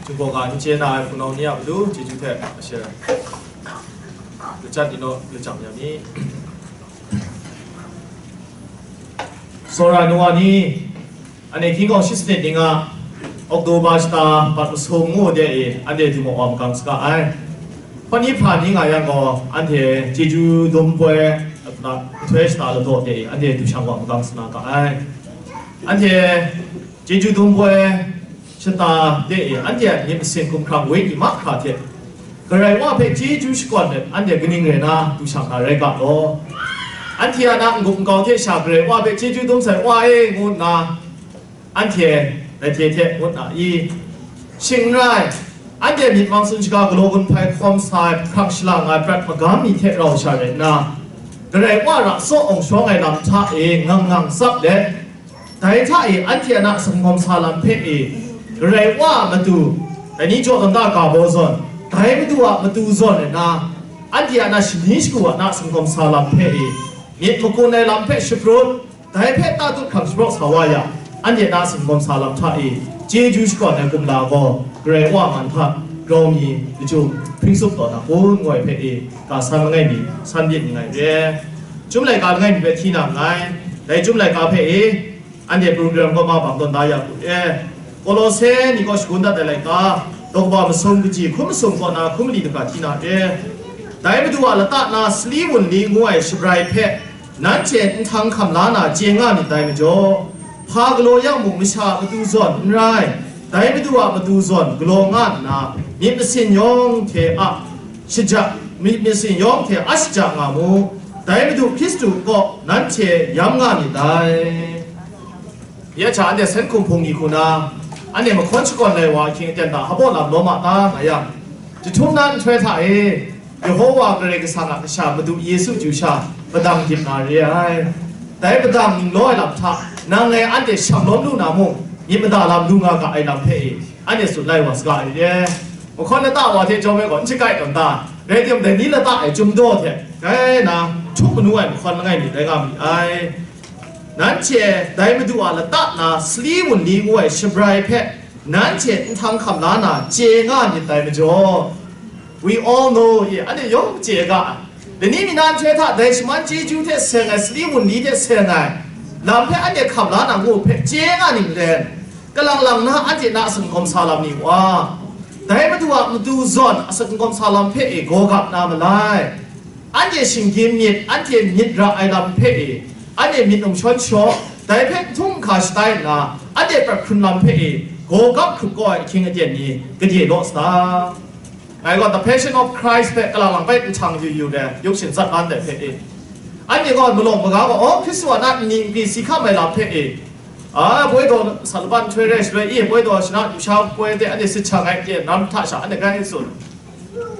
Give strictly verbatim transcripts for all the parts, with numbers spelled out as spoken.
Htinggaw ga n chye na ai hpunau ni a matu chyeju hte masha lachyat ni naw lachyam ya mi. Tsawra ai nu wa ni, anhte hkying hkawng shi sanit ning a Oktoba shata bat masum ngu de e, anhte du maw wa makang saga ai. Hpawt ni hpra ni nga yang gaw, anhte chyeju dum poi, nhtoi shata ladaw de e, anhte du shang wa makang sa na ga ai. Anhte chyeju dum poi shata de e, anhte a myit masin hkumhkrang woi ni mahkra hte, Karai Wa hpe chyeju shakawn let anhte kaning rai na du shang na rai ga law. Anhte a na n-gup nkau hte sha Karai Wa hpe chyeju dum sai, Wa e, ngu nna anhte rai hte hte ngut na i? Shing n rai, anhte myit mang tsun shaga galaw gun hpai hkawm sa ai, hkrang shalang ai prat magam ni hte rau sha rai nna, Karai Wa ra tsaw awng shawng ai lam hta e ngang ngang tsap let, dai hta e anhte a na sumgawm sa lam hpe e, Karai Wa a matu, dai ni jaw kata ga baw zawn, dai Madu a matu zawn rai nna, anhte a na shani shagu a na sumgawm sa lam hpe e, myit makun ai lam hpe shaprut, dai hpe tatut hkam shapraw sa wa yang, anhte na sumgawm sa lam hta e, chyeju shakawn ai kumla gaw Karai Wa a man hta grau mi lachyum hpring tsup taw na kun, ngu ai hpe e, ga san langai mi san byin nngai re. Chyum laika langai mi hpe hti na nngai. Dai chyum laika hpe e, anhte program kaw ma bang tawn da ya ku re. Kolose ni kaw shagun dat ai laika, daw kaba masum kaji hkum masum kaw na hkum mali daga hti na re. Dai Madu a lata na sali wunli ngu ai shabrai hpe, nanhte nhtang hkam la na chye nga myit dai majaw, hpa galaw yang mung masha a matu zawn n rai, dai Madu a matu zawn galaw nga nna, myit masin yawng hte a shaja, myit masin yawng hte a shaja nga mu, dai Madu Hkristu kaw nanhte yam nga myit dai. Ya hta anhte sen hkum hpung ni hku na, anhte mahkawn shakawn lai wa ahkying aten hta hpaw lam lawm a ta nga yang, jahtum na nhtoi hta e, Yehowa Karai Kasang a Kasha Madu Yesu chyu sha padang dip na re ai. Dai padang ning law ai lam hta, nang ngai anhte shang lawm lu na mung, myit mada lam lu nga ga ai lam hpe e, anhte tsun lai wa saga ai re. Mahkawn lata wa hte jawm ai gaw n shagai tawn ta? Rai timung, dai ni lata e chyum daw hte, dai na, htup manu ai mahkawn langai mi rai nga ma ai. Nanhte dai Madu a lata na sali wunli ngu ai shabrai hpe, nanhte nhtang hkam la na chye nga myit dai majaw, we all know, ye, anhte yawng chye ga ai. Lani mi na nhtoi hta dai shaman chyeju hte seng ai, sali wunli hte seng ai lam hpe anhte hkam la na ngu hpe chye nga ning len, kalang lang na anhte na a sumgawm sa lam ni wa, dai Madu a matu zawn a sumgawm sa lam hpe e gaw gap na malai. Anhte shinggyim myit, anhte myit ra ai lam hpe e, anhte myit num shawn shaw, dai hpe n htung n hka shatai nna, anhte prat hkrun lam hpe e, gaw gap hkrup kau ai ahkying aten ni gade law sa ta? Ngai gaw The Passion of Christ hpe kalang lang bai nhtang yu yu re, yuk shin zat ban dai hpe e. Anhte gaw malawng maga gaw, aw, Hkristu a na nni nkri si hkam ai lam hpe e, a, poi daw sa laban nhtoi rai shaloi, i, poi daw shana lusha poi de anhte sit shang ai, de, nam hta sha anhte grai tsun.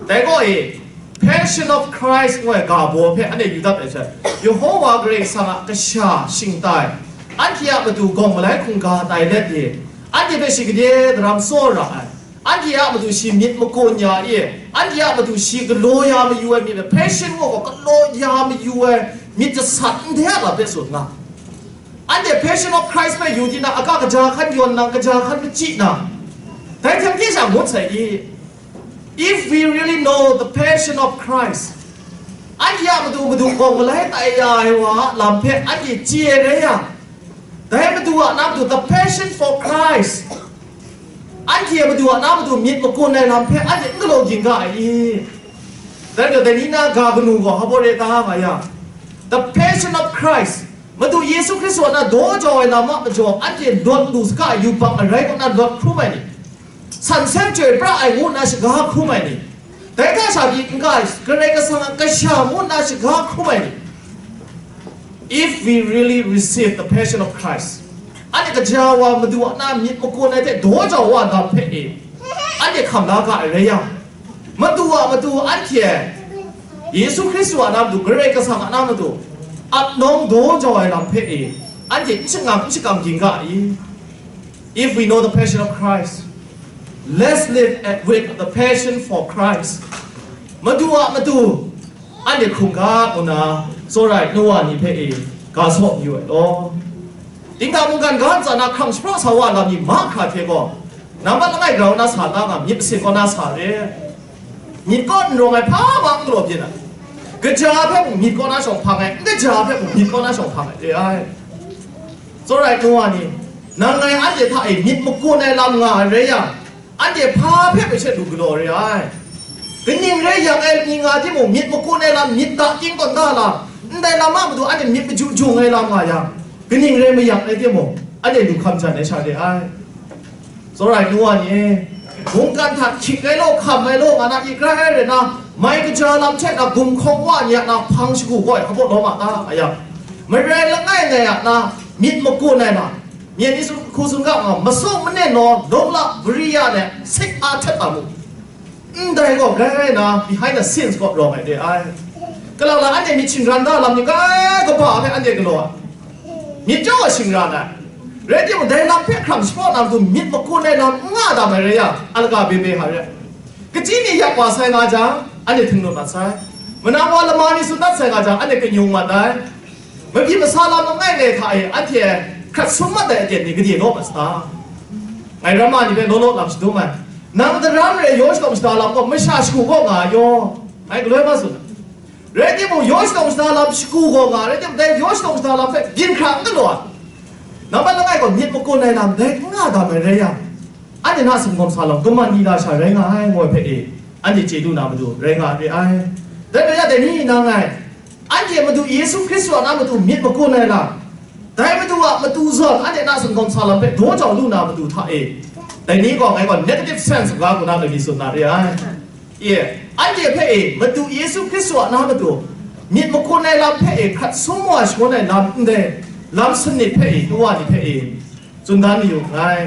Dai gaw e, Passion of Christ ngu ai ga baw hpe anhte yu dat ai hte, Yehowa Karai Kasang a kasha shingtai, anhte a matu gawng malai hkungga tai let e, anhte hpe shi gade daram tsaw ra ai, anhte a matu shi myit makun ya e, anhte a matu shi galaw ya mayu ai myit, passion ngu gaw galaw ya mayu ai myit jasat ndai a lam hpe tsun nga. Anhte Passion of Christ hpe yu di na, aga kaja hkan yawn nang, kaja hkan machyi nang, dai hte made sha ngut sai i? If we really know the Passion of Christ, anhte a matu madu gawng malai tai ya ai wa a lam hpe anhte chye rai yang, dai madu a na matu, the Passion for Christ, anhte madu a na matu myit makun ai lam hpe anhte n galaw ging ga ai i? Dai gaw, dai ni na ga kanu gaw hpa baw re ta nga yang, the Passion of Christ, Madu Yesu Hkristu a na daw jau ai lam a majaw, anhte lawt lu saga ai yubak arai kaw na lawt hkrum ai ni, san seng chyoi pra ai ngu nna shaga hkrum ai ni, dai hta sha pyi n-ga ai, Karai Kasang a kasha ngu nna shaga hkrum ai ni, if we really receive the Passion of Christ, anhte kaja wa Madu a na myit makun ai hte daw jau wa lam hpe e, anhte hkam la ga ai rai yang, Madu a matu anhte Yesu Hkristu a na matu, Karai Kasang a na matu, ap nawng daw jau ai lam hpe e, anhte n shangam n shakam ging ga i? If we know the Passion of Christ, let's live at, with the passion for Christ. Madu a matu anhte hkungga ngu na, tsawra ai nu wa ni hpe e ga saw mayu ai law. Dingda mungkan ga ntsa na hkrang shapraw sa wa lam ni mahkra hte gaw, Nambat langai grau na sa ta nga, myit masin kaw na sa re. Myit kaw n rawng ai hpa wa n galaw byin ai. Kaja hpe mung myit kaw na shawng hpang ai, n kaja hpe mung myit kaw na shawng hpang ai re ai. Tsawra ai nu wa ni, nang ngai anhte hta e myit makun ai lam nga ai rai yang, anhte hpa hpe hpe she lu galaw re ai. Kaning rai yang ai ni nga timung, myit makun ai lam, myit da ting tawn da lam, ndai lam a matu anhte myit maju jung ai lam nga yang, kaning rai mayang ai timung, anhte lu hkam jan ai sha re ai. Tsawra ai nu wa ni, mungkan hta hkying ai law, hkam ai law, nga na i grai ai rai na, mai kaja lam hte na gumhkawng wa ni a na hpang shagu gaw e hkabaw lawm a ta, a yang, marai langai ngai a na myit makun ai na, myen ni su hku sun ga nga, masum manen naw, lawng la, bari ya le, sik a htet a mu. Ndai gaw grai rai na, behind the scenes gaw rawng ai de ai. Kalang la anhte myit shingran da lam ni kai kaba hpe anhte galaw ai. Myit chyawm a shingran ai. Rai timung, dai lam hpe hkrang shapraw na matu myit makun ai lam n nga dam ai rai yang, a laga bebe hka re. Kachyi ni yak wa sai nga jang, anhte htinglut mat sai. Manang wa lama ni tsun dat sai nga jang, anhte kanyung mat ai. Mabyi masa lam langai ngai hta e, anhte hkrat sum mat ai aten ni gade law mat sa? Ngai ramma ni hpe law law lam shadum ai. Nang daram re yaw shadawn shada lam gaw masha shagu kaw nga ai yaw. Ngai galoi ma tsun ai. Rai timung, yaw shadawn shada lam shagu gaw nga, rai timung, dai yaw shadawn shada lam hpe byin hkra n galaw ai. Nambat langai gaw myit makun ai lam dai n nga dam ai rai yang, anhte na sumgawm sa lam, kaman ni la sha rai nga ai, ngai hpe e, anhte chye lu na matu rai nga re ai. Dai rai ya, dai ni nang ngai, anhte Madu Yesu Hkristu a na matu myit makun ai lam, dai Madu a matu zawn anhte na sumgawm sa lam hpe daw jau lu na matu hta e, dai ni gaw ngai gaw negative sense ga hku na gari tsun na re ai. E, anhte hpe e, Madu Yesu Hkristu a na matu myit makun ai lam hpe e, hkrat sum wa shangun ai lam ndai lam sanit hpe e, nu wa ni hpe e, tsun dan mayu nngai.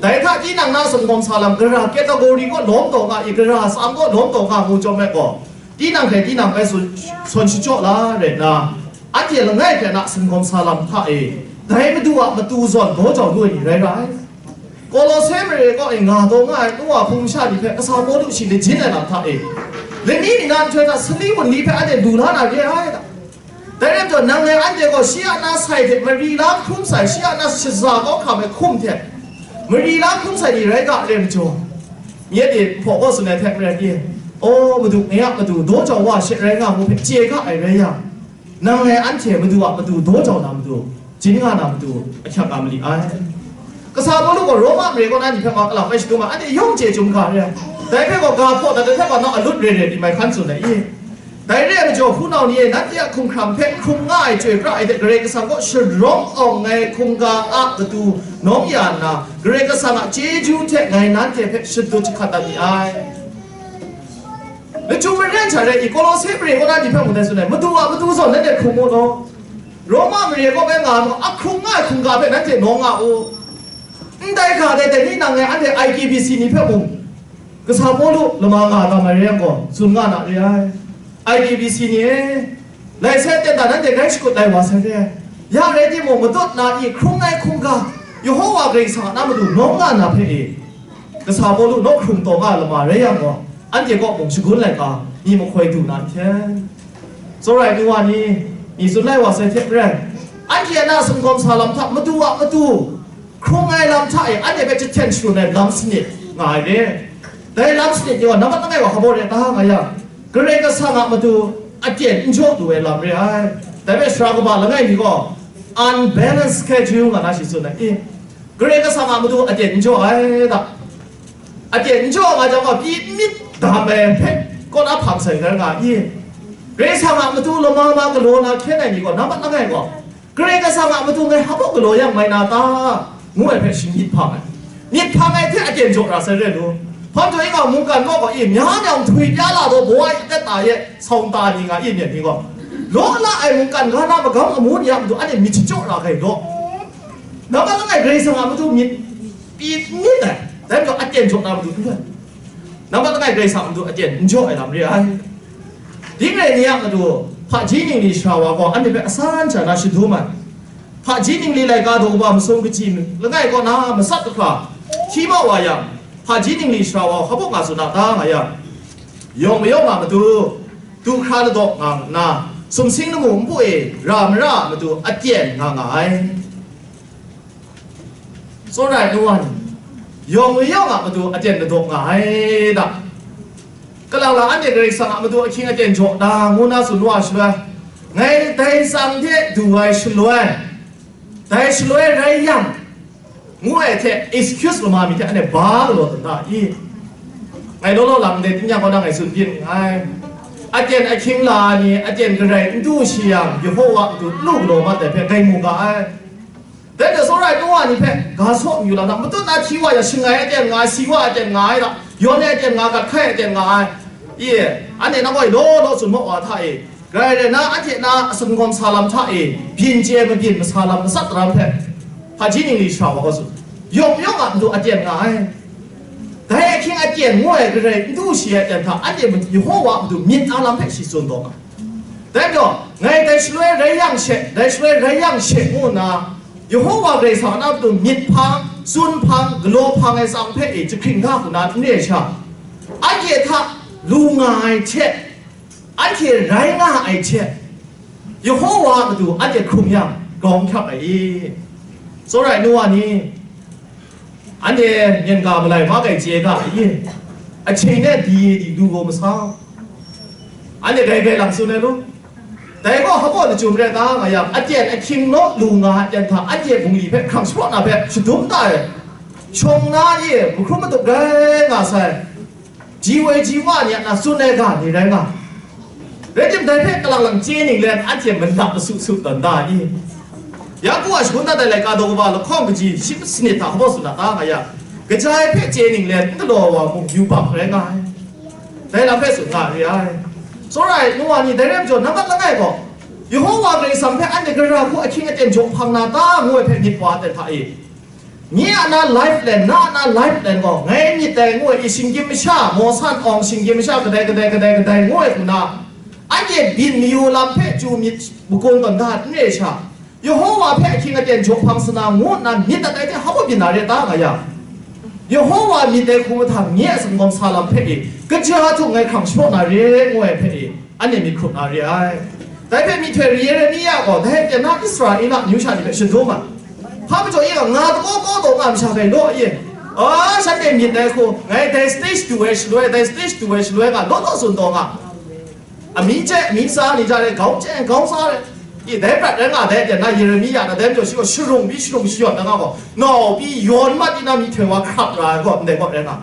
Dai hta tinang na sumgawm sa lam gara category kaw lawm taw nga i, gara tsam kaw lawm taw nga ngu chyawm ai gaw, tinang hpe tinang bai sawn, sawn shachyaw la rai nna, anhte langai hpe na sumgawm sa lam hta e, dai Madu a matu zawn daw jau lu ai ni rai ra ai. Kolose mare kaw e nga taw nga ai nu wa hpung masha ni hpe kasa Pawlu shi lajin ai lam hta e, lani mi na nhtoi hta sali wunli hpe anhte lu la na re ai ta? Dai rai majaw, nang ngai anhte gaw shi a na sai hte mari la hkrum sai, shi a na shaza kau hkam ai hkum hte mari la hkrum sai ni rai ga re majaw, nye de hpaw kaw tsun ai hte maren i, aw, Madu, ngai a matu daw jau wa she rai nga mu hpe chye ga ai rai yang, nang ngai anhte Madu a matu daw jau na matu, jin nga na matu ahkyak nga mali ai. Kasa Pawlu gaw Roma mare kaw na ni hpe ma kalam ai shadum ai, anhte yawng chye chyum ga re ai. Dai hpe gaw ga hpaw dat ai hte hpa nang alut re re di mai hkan tsun ai i? Dai re ai majaw, hpunau ni e, nanhte a hkumhkrang hpe hkrum nga ai chyoi pra ai hte Karai Kasang kaw sharawng awng ai hkungga a matu nawng ya nna, Karai Kasang a chyeju hte ngai nanhte hpe shadut jahkrat dat mi ai. Lachyum maren sha re i, Kolose mare kaw na ni hpe mung dai tsun ai, Madu a matu zawn nanhte hkrum u law. Roma mare kaw bai nga ai, a hkrung nga ai hkungga hpe nanhte nawng nga u. Ndai ga dai dai ni nang ngai anhte I T B C ni hpe mung, kasa Pawlu lama nga tam ai re yang gaw, tsun nga na re ai. I T B C ni e, lai sai ten ta nanhte grai shakut lai wa sai re ai. Ya rai timung, matut na i hkrung ai hkungga, Yehowa Karai Kasang a na matu nawng nga na hpe e, kasa Pawlu naw hkrung taw nga lama rai yang gaw, anhte kaw mung shagun laika mi mahkoi du na n hten? Tsawra ai nu wa ni, mi tsun lai wa sai hte maren, anhte a na sumgawm sa lam hta matu a matu hkrung ai lam hta e anhte hpe jahten sharun ai lam sanit nga ai re. Dai lam sanit ni gaw nambat langai wa hkabaw re ta nga yang, Karai Kasang a matu aten n jaw lu ai lam re ai. Dai hpe sara kaba langai mi gaw unbalanced schedule nga na shi tsun ai. I, Karai Kasang a matu aten n jaw ai ta? Aten n jaw nga jang gaw, pyi myit dam ai hpe kaw na hpang sai rai nga i? Karai Kasang a matu lama ma galaw na hkyen ai ni gaw, nambat langai gaw, Karai Kasang a matu ngai hpa galaw yang mai na ta? Ngu ai hpe shi myit hpang ai. Myit hpang ai hte aten jaw ra sai re lu. Hpa majaw, i nga mungkan gaw gaw i, mya myang htwi pya la taw, baw ai atet ta ye, sawng ta ni nga i myit ni gaw, law la ai mungkan ga na magam amu ni a matu anhte myit shachyaw ra ga i law. Nambat langai Karai Kasang a matu myit pyi myit ai. Dai majaw aten jaw na matu n rai. Nambat langai Karai Kasang a matu aten n jaw ai lam re ai. Ding rai ni a matu, hpaji ningli sara wa gaw anhte hpe asan sha na shadum ai. Hpaji ningli laika daw kaba masum kaji langai kaw na matsat kahkra hti mau wa yang, hpaji ningli sara wa hkabaw nga tsun a ta nga yang, yawng mayawng a matu, du hkra ladaw nga nna, sumsing lamu npu e ra mara a matu aten nga nga ai. Tsawra ai nu wa ni, yawng mayawng a matu aten ladawk nga ai da. Kalang lang anhte Karai Kasang a matu ahkying aten jaw da ngu na tsun wa shaloi, ngai dai tsang hte du ai shaloi, dai shaloi rai yang, ngu ai hte excuse lama mi hte anhte ba galaw tawn da i? Ngai law law lang de, tingnyang kaw na ngai tsun byin nngai. Aten ahkying la ni aten garai n du shi yang, Yehova a matu n lu galaw mat ai hpe ngai mu ga ai. Dai hte tsawra ai Noa ni hpe ga saw mayu lam na, matut na hti wa yang, shangai aten nga ai, si wa aten nga ai, yawn ai aten nga, gat hkai aten nga ai. Ye, anhte nang gaw law law tsun maw wa hta e? Grai rai na, anhte na a sumgawm sa lam hta e, byin chye mabyin masa lam matsat daram hpe, hpaji ningli shara wa gaw tsun, yawng yawng a matu aten nga ai. Dai ahkying aten ngu ai garai n du shi ai aten hta, anhte Yehova a matu myit na lam hpe shi tsun taw nga. Dai majaw, ngai dai shaloi rai yang she, dai shaloi rai yang she ngu nna, Yehova Karai Kasang a matu myit hpang, tsun hpang, galaw hpang ai tsang hpe e jahkring da hku na n re ai sha, anhte hta lu nga ai hte, anhte rai nga ai hte, Yehova a matu anhte hkrung yang, grau n hkyak ai i? Tsawra ai nu wa ni, anhte myen ga malai ma kai chye ga ai i? Ahkying ne di di lu gaw masau. Anhte dai grai lang tsun ai lu. Dai gaw hpa gaw lachyum rai ta nga yang, aten ahkying naw lu nga ai aten hta, anhte bungli hpe hkrang shapraw na hpe shadum ta ai. Shawng na e mahkrum madup rai nga sai. Ji woi ji wa ni a na tsun ai ga ni rai nga. Rai timung, dai hpe kalang lang chye ninglen anhte malap masu su tawn da i? Yaku a shagun dat ai laika daw kaba lahkawng kaji shi sanit hta hpa tsun na ta nga yang, kaja ai hpe chye ninglen n galaw ai wa mung yubak rai nga ai. Dai lam hpe tsun nga re ai. Tsawra ai nu wa ni, dai rai majaw, nambat langai gaw, Yehova Karai Kasang hpe anhte gara hku ahkying aten jaw hpang na ta ngu ai hpe myit wa ai hta e, nye a na lifeline, na a na lifeline gaw ngai myit dai ngu ai i, shinggyim masha, Mawsan awng shinggyim masha kadai kadai kadai kadai ngu ai hku na, anhte byin mayu lam hpe chyu myit makung tawn da n re ai sha, Yehova hpe ahkying aten jaw hpang sa na ngu nna myit dat ai hte hpa byin na re ta nga yang, Yehova myit ai hku mahtang nye a sumgawm sa lam hpe e, kaja htung ngai hkrang shapraw na re ngu ai hpe e, anhte myit hkrup na re ai. Dai hpe myihtoi Yeremia gaw dai aten na Israela amyu sha ni hpe shadum ai. Hpa majaw e nga, nga dakaw kaw taw nga masha bai law e, a, shanhte myit ai hku, ngai dai stage du ai shaloi, dai stage du ai shaloi nga, law law tsun taw nga. Amying chye, amying tsa ni ja re, gau chye, gau sa re. I, dai prat rai nga, dai aten na Yeremia na, dai majaw shi gaw sharung pyi, sharung shayawt na nga gaw, nau pyi yawn mat di na myihtoi wa hkrap ra ai gaw, ndai gaw rai nga.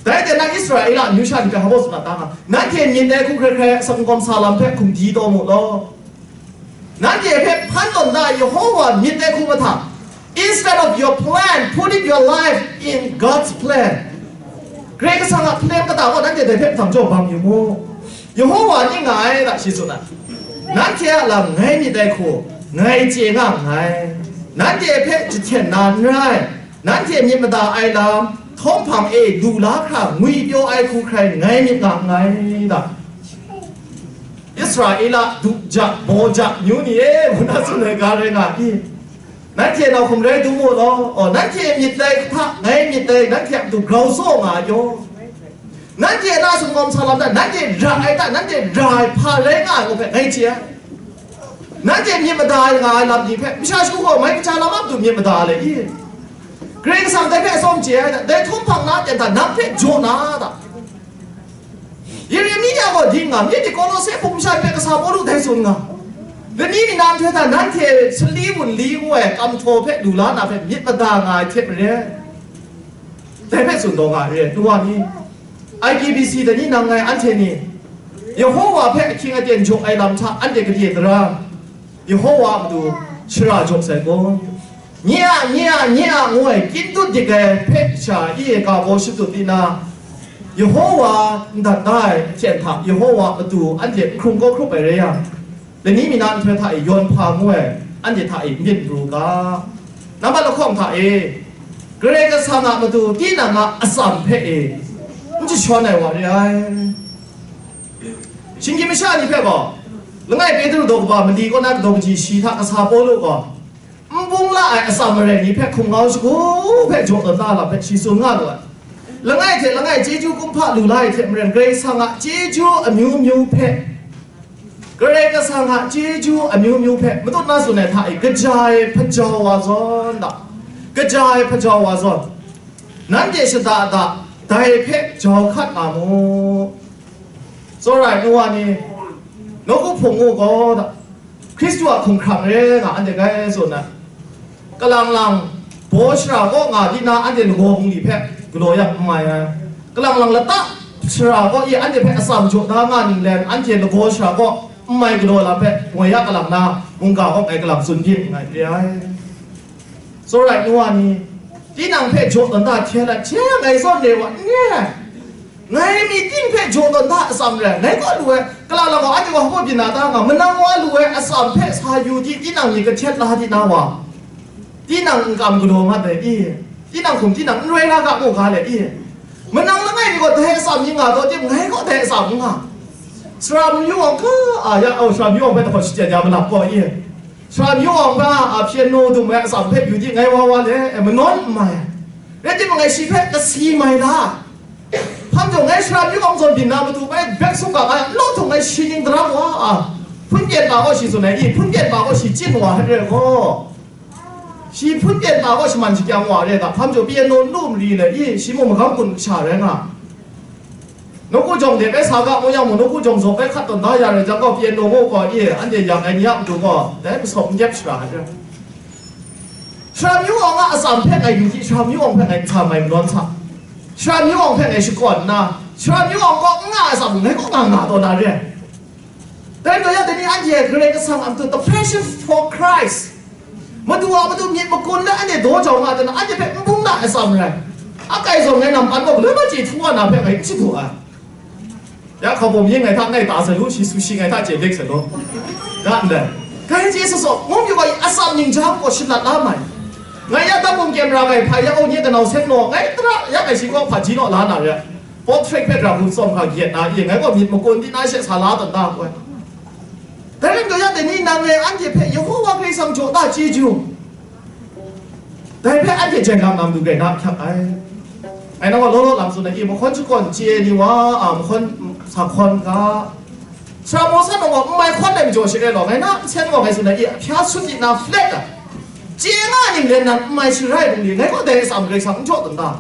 Dai aten na Israela amyu sha ni hpe hpa baw tsun na ta nga, nanhte myit ai hku hkrai hkrai a sumgawm sa lam hpe hkum di taw mu law. Nanhte hpe hpan tawn da ai Yehova myit ai hku mahtang, instead of your plan, putting your life in God's plan. Karai Kasang a plan kata gaw nanhte dai hpe mahtang jaw bang yu mu. Yehova ning nga ai da shi tsun ai. Nanhte a lam ngai myit ai hku, ngai chye nga nngai. Nanhte hpe jahten na n rai. Nanhte myit mada ai lam, htawng hpang e lu la hkra ngwi pyaw ai hku hkrai ngai myit nga nngai da. Israela du ja, baw ja, amyu ni e, ngu na tsun ai ga rai nga i? Nanhte nau hkum rai dum mu law, aw, nanhte myit dai hta, ngai myit dai, nanhte a matu grau saw nga ai yaw. Nanhte na sumgawm sa lam hta, nanhte ra ai hta, nanhte ra ai hpa rai nga ai ngu hpe ngai chye ai. Nanhte myit mada ai nga ai lam ni hpe, masha shagu gaw mai kaja lam a matu myit mada le i? Karai Kasang dai hpe atsawm chye ai hta, dai htum hpang na ten hta, nang hpe jaw na ta? Yeremia gaw ding nga, myit ni Kawlose hpung masha hpe kasa Pawlu dai tsun nga. Lani mi na nhtoi hta nanhte sali wunli ngu ai kamhtaw hpe lu la na hpe myit mada nga ai hte maren, dai hpe tsun taw nga ai re, nu wa ni, I G B C dai ni nang ngai anhte ni, Yehova hpe ahkying aten jaw ai lam hta anhte gade tara, Yehova a matu shara jaw sai gaw, nye a, nye a, nye a, ngu ai kyin dut dik ai hpe sha i e ga baw shadut di na, Yehova ndat da ai hten hta, Yehova a matu anhte hkrung kau hkrup ai rai yang, lani mi na nhtoi hta e yawn hpa ngu ai, anhte hta e myit n pru u ga. Nambat lahkawng hta e, Karai Kasang a matu tinang a atsam hpe e n jashawn ai wa re ai. Shinggyim masha ni hpe gaw, langai Petru daw kaba mali kaw na kadaw kaji shi hta kasa Pawlu gaw, n bung la ai atsam marai ni hpe hkum ngau shagu hpe jaw tawn na lam hpe shi tsun nga lu ai. Langai hte langai chyeju kumhpa lu la ai hte maren, Karai Kasang a chyeju amyu myu hpe, Karai Kasang a chyeju amyu myu hpe matut na tsun ai hta e, kaja e hpajau wa zawn da, kaja e hpajau wa zawn. Nanhte shada da, dai hpe jau hkat nga mu. Tsawra ai nu wa ni, nawku hpung mu gaw, Hkristu a hkumhkrang re nga anhte grai tsun ai. Kalang lang baw shara kaw nga di na anhte lagaw bungli hpe galaw yang n mai ai. Kalang lang lata shara kaw i anhte hpe atsam jaw da nga ninglen anhte lagaw shara kaw n mai galaw lam hpe ngoi ya kalang na mungga kaw ngai kalang tsun byin nngai re ai. Tsawra ai nu wa ni, tinang hpe jaw tawn da hte la hte ngai zawn re wa n re ai. Ngai mi ting hpe jaw tawn da atsam re, ngai kaw lu ai, kala lam gaw anhte gaw hpa byin na ta nga, manang wa lu ai atsam hpe sa yu di, tinang mi kahtet la di na wa, tinang n kam galaw mat ai i, tinang hkum tinang n rai la ga mu ga le i, manang langai mi gaw dai atsam mi nga taw tim, ngai gaw dai atsam n nga. Sara mayu awng ga, a ya, au, sara mayu awng hpe dahkawt shachyen ya malap gaw i, sara mayu awng ga, a, piano dum ai atsam hpe yu di, ngai wa wa le, e, manawn n mai. Rai timung, ngai shi hpe kasi mai la. Hpang jawng ngai sara mayu awng zawn byin na matu bai bek sung ga, ngai law htung ngai shi ning daram wa, a, hpun pyen ma gaw shi tsun ai i, hpun pyen ma gaw shi chyin wa hte rai gaw, shi hpun pyen ma gaw shaman shakyang wa re ga, hpang jawng piano n lu mari le i, shi mung magam gun kasha rai nga. Nawku jawng de bai sa ga mu yang mung, nawku jawng zaw bai hkat tawn da ya rai jang gaw, piano mu gaw i, anhte yang ai ni a matu gaw, dai masawp n dep shara ai. Sara mayu awng a atsam hpe ngai yu di, sara mayu awng hpe ngai ntsa mai manawn sa. Sara mayu awng hpe ngai shakawn nna, sara mayu awng kaw n nga ai atsam ngai kaw nga nga taw na re ai. Dai gaw ya, dai ni anhte Karai Kasang a matu, the passion for Christ, Madu a matu myit makun le anhte daw jau nga ai, anhte hpe n bung na ai atsam rai. Akai zawn ngai nampan gaw galoi maji htu wa na hpe ngai n shadu ai. Ya hkau bawm yin ngai hta ngai ta sai lu, shi su shi ngai hta chye lik sai lu. Ya ndai. Kai chye sa saw, ngu pyi wa i atsam ning jang gaw shalat la mai. Ngai ya dap bum kyem ra ngai hpai ya, o nye kanau seng naw, ngai tra ya ngai shi kaw hpaji naw la na re. Portrait hpe ra hku tsawm hkra gyet na i, ngai gaw myit makun di na she sa la tawn da koi. Dai rai gaw ya, dai ni nang e anhte hpe Yehova Karai Kasang jaw da chyeju. Dai hpe anhte jai lam lam lu rai na hkyak ai. Ngai nang gaw law law lam tsun ai, i mahkawn shakawn chye ni wa, a, mahkawn sa hkawn ga, sara maw san gaw n mai hkawn ai majaw she rai law, ngai na nsen gaw ngai tsun ai, i hpya sut di na flat ai. Chye nga ning len nan n mai sharai bungli, ngai gaw dai atsam Karai Kasang n jaw tawn da.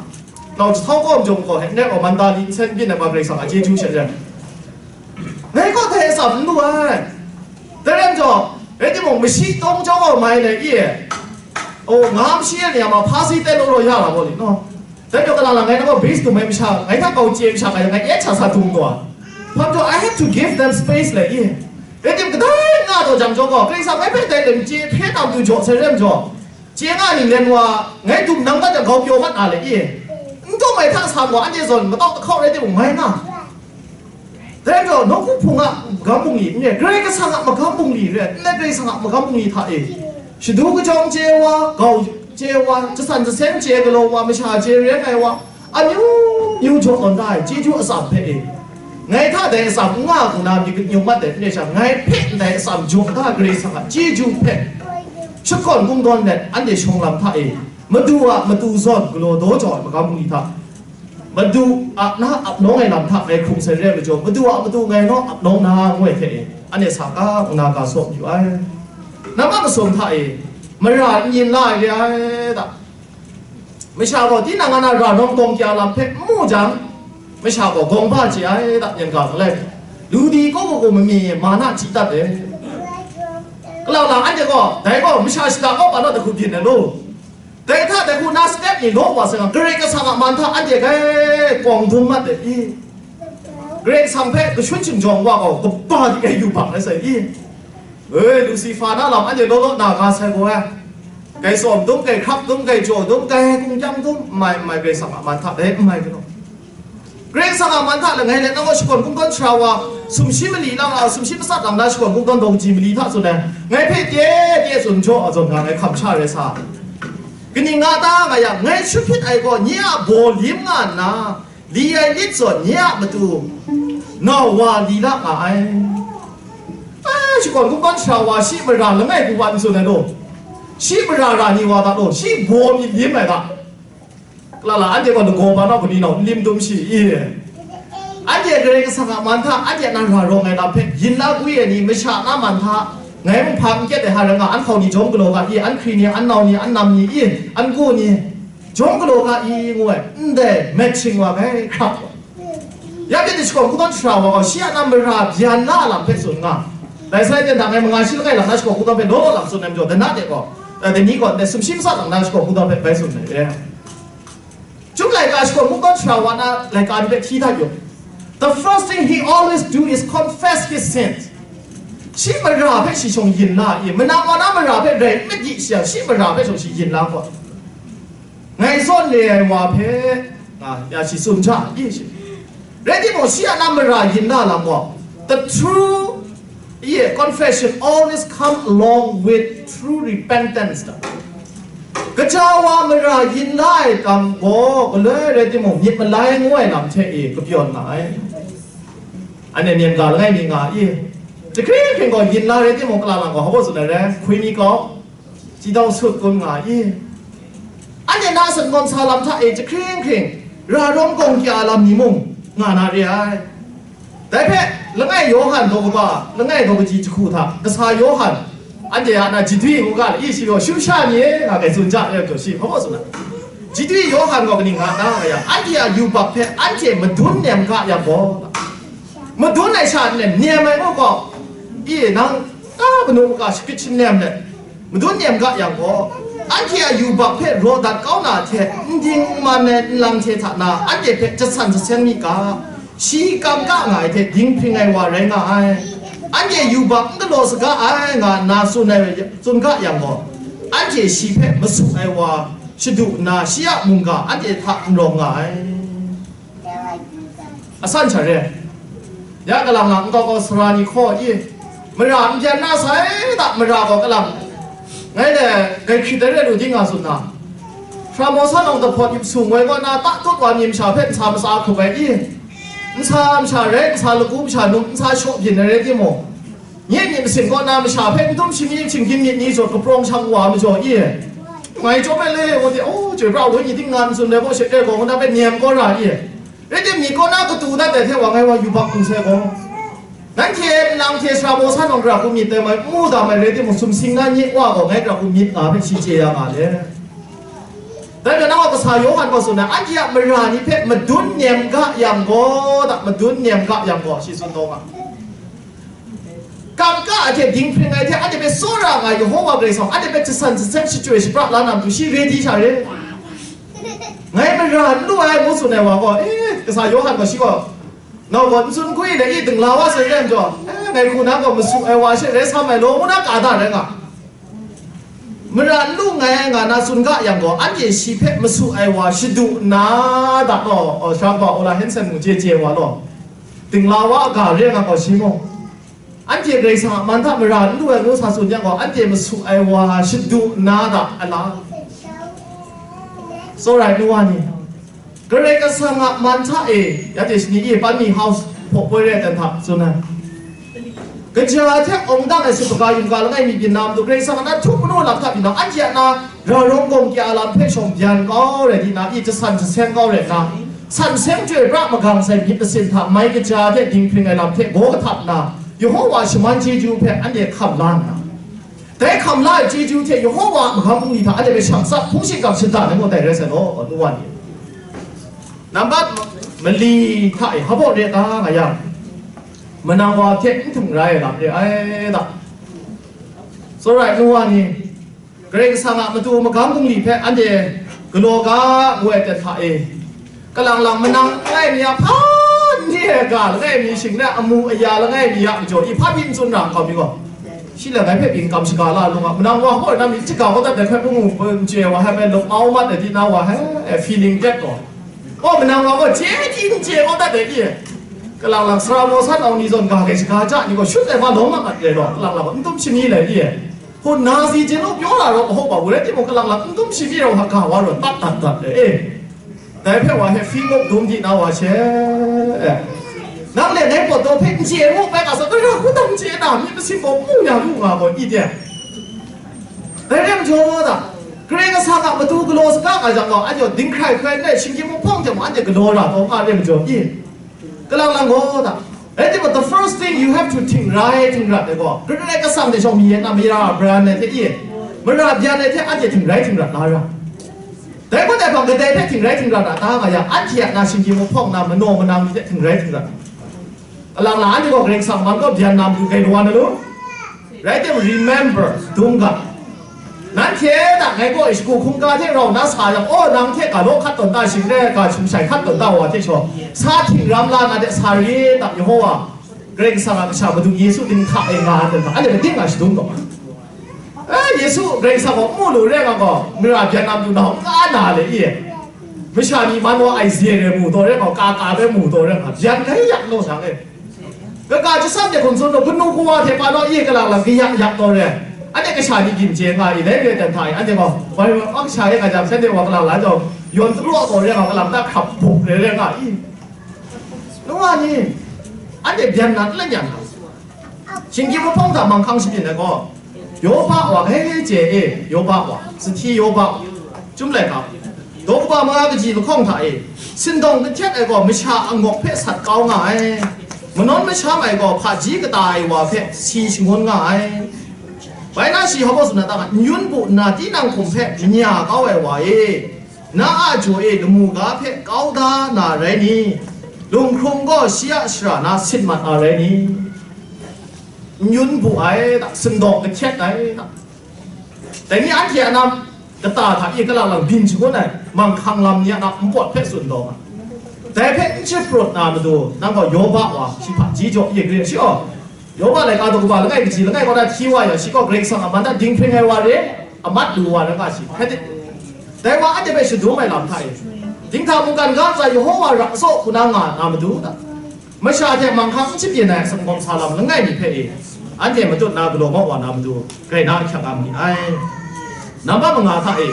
Nau jahtau kawm jawng gaw, he ne gaw, Mandali nsen byin ai wa Karai Kasang a chyeju she rai. Ngai gaw dai atsam n lu ai. Dai rai majaw, rai timung, mashi tawng chyawm gaw mai nai i, o, nga mashi e ni a ma hpa si tai law law ya la gaw li, no? Dai majaw, kalang lang ngai na gaw base dum ai masha, ngai hta kau chye masha, ngai, ngai e hta sa dung gaw, hpa majaw, I have to give them space le i. Rai tim, kadai nga taw jang jaw gaw, Karai Kasang ngai hpe dai lam chye hpe tam du jaw sai rai majaw, chye nga ning len wa, ngai dum nang mat jang, grau pyaw mat na le i. N taw mai hta sa gaw, anhte zawn matau tahkau rai timung, mai nga. Dai majaw, nawku hpung a magam bungli n re, Karai Kasang a magam bungli re, n rai Karai Kasang a magam bungli hta e, shadu kajawng chye wa, grau chye wa, jasan jaseng chye galaw wa, masha chye reng ai wa, amyu myu jaw tawn da ai chyeju atsam hpe e, ngai hta dai atsam n nga hku na myit kanyung mat ai n re sha, ngai hpe ndai atsam jaw da Karai Kasang a chyeju hpe shakawn kungdawn let, anhte shawng lam hta e, Madu a matu zawn galaw daw jau ai magam bungli hta, Madu a na ap nawng ai lam hta ngai hkrung sai re ai majaw, Madu a matu ngai nawng ap nawng na ngu ai hte e, anhte sa ka ngu na ga saw yu ai. Namma masum hta e, mara n yin la ai re ai da. Masha gaw tinang a na ra nawng gawng kya lam hpe n mu jang, masha gaw gawng ba chye ai da, yan ga malai. Lu di kaw kaw kaw mami ma na hti dat ai. Kalang lang anhte gaw, dai gaw masha shada kaw pa naw dahku byin ai law. Dai hta dai hku na step ni law wa sai nga, Karai Kasang a man hta anhte grai kawng dum mat ai i? Karai Kasang hpe kashun shingjawng wa gaw, kaba di grai yubak ai sai i? E, Lucifer na lam anhte law law na ga sai gaw ai. Grai tsawm dum, grai hkrap dum, grai jaw dum, grai kungkyang dum, n mai, n mai, Karai Kasang a man hta dai n mai galaw. Karai Kasang a man hta langai let na gaw shakawn kungdawn sara wa, sumshi mali lang a, sumshi matsat lang na shakawn kungdawn daw kaji mali hta tsun ai, ngai hpe tye tye tsun jaw a zawn nga ngai hkam sha rai sa. Kaning nga ta nga yang, ngai shut hpyit ai gaw nye a baw lim nga nna, li ai lit zawn nye a matu nau wa li la nga ai. A, shakawn kungdawn sara wa shi mara langai hku wa n tsun ai law, shi mara ra ni wa ta law, shi baw myit lim ai ta. Lala, anhte gaw lagaw ba naw kani nau n lim dum shi i? Anhte Karai Kasang a man hta, anhte a na ra rawng ai lam hpe yin la gwi ai ni, masha na man hta, ngai mung hpa n kyet ai hara nga, an hkau ni jawm galaw ga i, an hkri ni, an nau ni, an nam ni i, an gu ni, Jawng galaw ga i ngu ai, ndai matching wa gai hkrap wa. Ya pyi ni shakawn kungdawn shara wa gaw, shi a na mara byan na a lam hpe tsun nga. Dai sai ten hta ngai manga shi langai lang na shakawn kungdawn hpe law law lang tsun ai majaw, dana de gaw, eh, dai ni gaw ndai sumshi masat lang na shakawn kungdawn hpe bai tsun ai re. Chyum laika shakawn kungdawn shara wa na laika ni hpe hti hta yu. The first thing he always do is confess his sins. Shi mara hpe shi shawng yin la i, manang wa na mara hpe rai n madi shi yang, shi mara hpe shawng shi yin la gaw. Ngai zawn re ai wa hpe, nga, ya shi tsun hta i shi. Rai timung, shi a na mara yin la lam gaw, the true, ye, confession always come along with true repentance da. Kaja wa mara yin la ai tam gaw, galoi rai timung, myit malai ngu ai lam hte e kapyawn nga ai. Anhte myen ga langai mi nga i, jahkring hkring gaw yin la rai timung, kala lang gaw, hpa tsun ai rai, hkwi mi gaw, Chyeju sut kun nga i? Anhte na sat ngawm sa lam hta e jahkring hkring, ra rawng gawng kya lam ni mung nga na re ai. Dai hpe, langai Yawhan daw kaba, langai daw kaji jahku hta, kasa Yawhan, anhte a na jidwi ngu ga, i shi gaw, shu sha ni e, nga gai tsun ja, e, shi hpa tsun ai. Jidwi Yawhan gaw kaning nga ta nga yang, anhte a yubak hpe anhte madun nem ga yang gaw, madun ai sha nem, nem ai gaw gaw, i nang, ta kanu maka shakrit shanem let, madun nem ga yang gaw, anhte a yubak hpe raw dat kau na hte, n ding n man ai nlang hte hta na, anhte hpe jasan jaseng mi ga, shi kam ga nga ai hte dinghpring ai wa rai nga ai. Anhte yubak n galaw saga ai nga nna tsun ai, tsun ga yang gaw, anhte shi hpe masu ai wa shadu nna, shi a mungga anhte hta n rawng nga ai. Asan sha re. Ya kalang lang nkau kau sara ni hkaw i, mara n byan na sai da, mara gaw kalang. Ngai le, gai hkrit ai re lu di nga tsun na. Hpra mawsa nang dahpawt yup sung woi kaw na, ta tut wa mi masha hpe nsa matsa hkrup ai i, nsa masha rai, nsa lagu masha num, nsa shaw byin ai rai timung, Nye myit masin kaw na masha hpe n dum shani shinggyim myit ni zawn kaprawng shang wa majaw i, ngai chyawm ai le, ngu de, oh, chyoi pra woi ni ting nga n tsun ai gaw, she e gaw, ngu na hpe nem kaw ra i, rai tim, myit kaw na katu dat ai hte wa ngai wa yubak lu sai gaw, nanhte nlang hte sara baw san awng gara hku myit tai mai, n mu da mai rai timung, sumsing na nye wa gaw ngai gara hku myit nga hpe shi chye ya nga le. Dai majaw, nang gaw kasa Yawhan gaw tsun ai, anhte a mara ni hpe madun nem ga yang gaw, da, madun nem ga yang gaw, shi tsun taw nga. Kam ka a hte dinghpring ai hte, anhte hpe tsawra nga ai Yehova Karai Kasang, anhte hpe jasan jaseng shachyoi shapra la na matu, shi ready sha re. Ngai mara n lu ai, ngu tsun ai wa gaw, eh, kasa Yawhan gaw shi gaw, nau gaw n tsun hku i, dai i dingla wa sai rai majaw, eh, ngai hku na gaw masu ai wa she rai sam ai law, ngu na ka da rai nga. Mara n lu nngai nga na tsun ga yang gaw, anhte shi hpe masu ai wa shadu nna da gaw, oh, sha gaw, Ola Hanson mung chye chye wa law, dingla wa a ga re nga gaw shi mung, anhte Karai Kasang a man hta mara n lu ai ngu sa tsun yang gaw, anhte masu ai wa shadu nna da, a la? Tsawra ai nu wa ni, Karai Kasang a man hta e, ya hte shani e, Panmi House hpaw poi re ai dan hta tsun ai. Kaja hte awng dang ai sup kaga yum ga langai mi byin na matu, Karai Kasang a na htup manu lam hta byin na, anhte a na ra rawng gawng kya lam hpe shawng byan kau rai di na, i jasan jaseng kau rai nna, san seng chyoi pra magang sai myit masin hta mai kaja hte dinghpring ai lam hte gaw kahtap nna, Yehova shaman chyeju hpe anhte hkam la nna, dai hkam la ai chyeju hte Yehova a magam bungli hta anhte hpe shang tsap hpung shingkang shada na ngaw dai rai sai law, nu wa ni. Nambat mali hta e hpa re ta nga yang, manang wa hte n htung rai ai lam re ai da. Tsawra ai nu wa ni, Karai Kasang a matu magam bungli hpe anhte galaw ga ngu ai ten hta e, Kalang lang manang langai mi a hpa n re ai ga langai mi shing na amu aya langai mi a majaw, i hpa byin tsun ra nkau mi gaw, shi langai hpe byin kam shaga la lung a, manang wa gaw na myit shaga gaw dat ai hpe, hpung hpung n chye wa hai, bai lawk mau mat ai di na wa hai, e, feeling tet gaw. Gaw manang wa gaw chye di n chye gaw dat ai di, kalang lang sara maw san awng ni zawn ga gai shaga ja ni gaw shut ai hpa lawm mat mat rai gaw, kalang lang gaw n dum shani lai di, hpun na si jin u pyaw la rawt mahawk wa, wu rai timung, kalang lang n dum shani rau hka ga wa rawt tat dat dat ai e. Dai hpe wa hpe hpyi muk dum di na wa she, nang le ngai pawt daw hpe n chye mu bai ga sa, dai ra hku dang chye na, myit masin gaw mu ya lu nga gaw i de. Dai rai majaw da, Karai Kasang a matu galaw saga nga jang gaw, anhte dinghkrai hkrai n rai, shinggyim hpawng hte mung anhte galaw ra taw nga rai majaw i, kalang lang gaw da. Rai timung, the first thing you have to htingrai htingrat ai gaw, Karai Kasang hte shawng mi yen na mara bran ai hte i, mara byan ai hte anhte htingrai htingrat la ra. Dai gaw dai hpang kadai hpe htingrai htingrat a ta nga yang, anhte a na shinggyim mahpawng na manaw manang ni hte htingrai htingrat. Kalang na anhte gaw Karai Kasang man kaw byan na matu grai lung wa na lu? Rai tim, remember, dum ga. Nanhte a dai ngai gaw shagu hkungga hte rau na sa yang, oh, nang hte ga law hkat tawn ta, shing re ga hkum shai hkat tawn ta wa hte shaw, sa htingram la na de sa re ta, Yehowa Karai Kasang a Kasha Madu Yesu dinghta e nga ai hta, anhte mating nga shadum taw. Eh, Yesu Karai Kasang gaw n mu lu re nga gaw, mara byan na matu nau n ka na le i? Masha ni man wa ai ze re mu taw re nga, ka ka re mu taw re nga, byan kai yak naw sa e. Kaga chyasam de hkum tsun gaw, kanu kawa hte pa naw i kalang lang kayak yak taw re. Anhte kasha ni gin chye nga i, dai re dan hta i, anhte gaw, wai wa kasha e nga jang, shanhte wa kalang la jaw, yawn kalaw taw re nga, kalang ta hkrap buk re re nga i. Nwa ni, anhte byan na n la yan na. Shinggyim mahpawng hta manghkang shabyin ai gaw, Yoba wa, hei hei chye e, Yoba wa, sahti Yoba wa, chyum laika, daw kaba manga kaji lahkawng hta e, sindawng kahtet ai gaw masha angawk hpe sat kau nga ai, manawn masham ai gaw hpaji kata ai wa hpe si shangun nga ai. Bai na shi hpa baw tsun na ta nga, n yun bu nna tinang hkum hpe manya kau ai wa e, na a jaw e lamu ga hpe kau da na rai ni? Lunghkrung gaw shi a shara na sit mat a rai ni? N yun bu ai ta, sindawng kahkyet ai ta. Dai ni anhte a nam kata hta e kalang lang byin shangun ai, manghkang lam ni a nam npawt hpe tsun taw nga. Dai hpe n chyaprawt na matu, nang gaw Yoba wa, shi hpaji jaw e gre shi aw. Yoba laika daw kaba langai kaji langai kaw na hti wa yang, shi gaw Karai Kasang a man hta dinghpring ai wa re, a mat lu wa rai nga shi. Hkrai dai wa anhte hpe shadum ai lam hta e, dinghta mungkan ga ntsa Yehowa ra saw hku na nga na matu ta? Masha hte manghkang n shabyin ai asak gawm sa lam langai mi hpe e, anhte matut na galaw mau wa na matu, grai na ahkyak nga ma ni ai. Nambat manga hta e,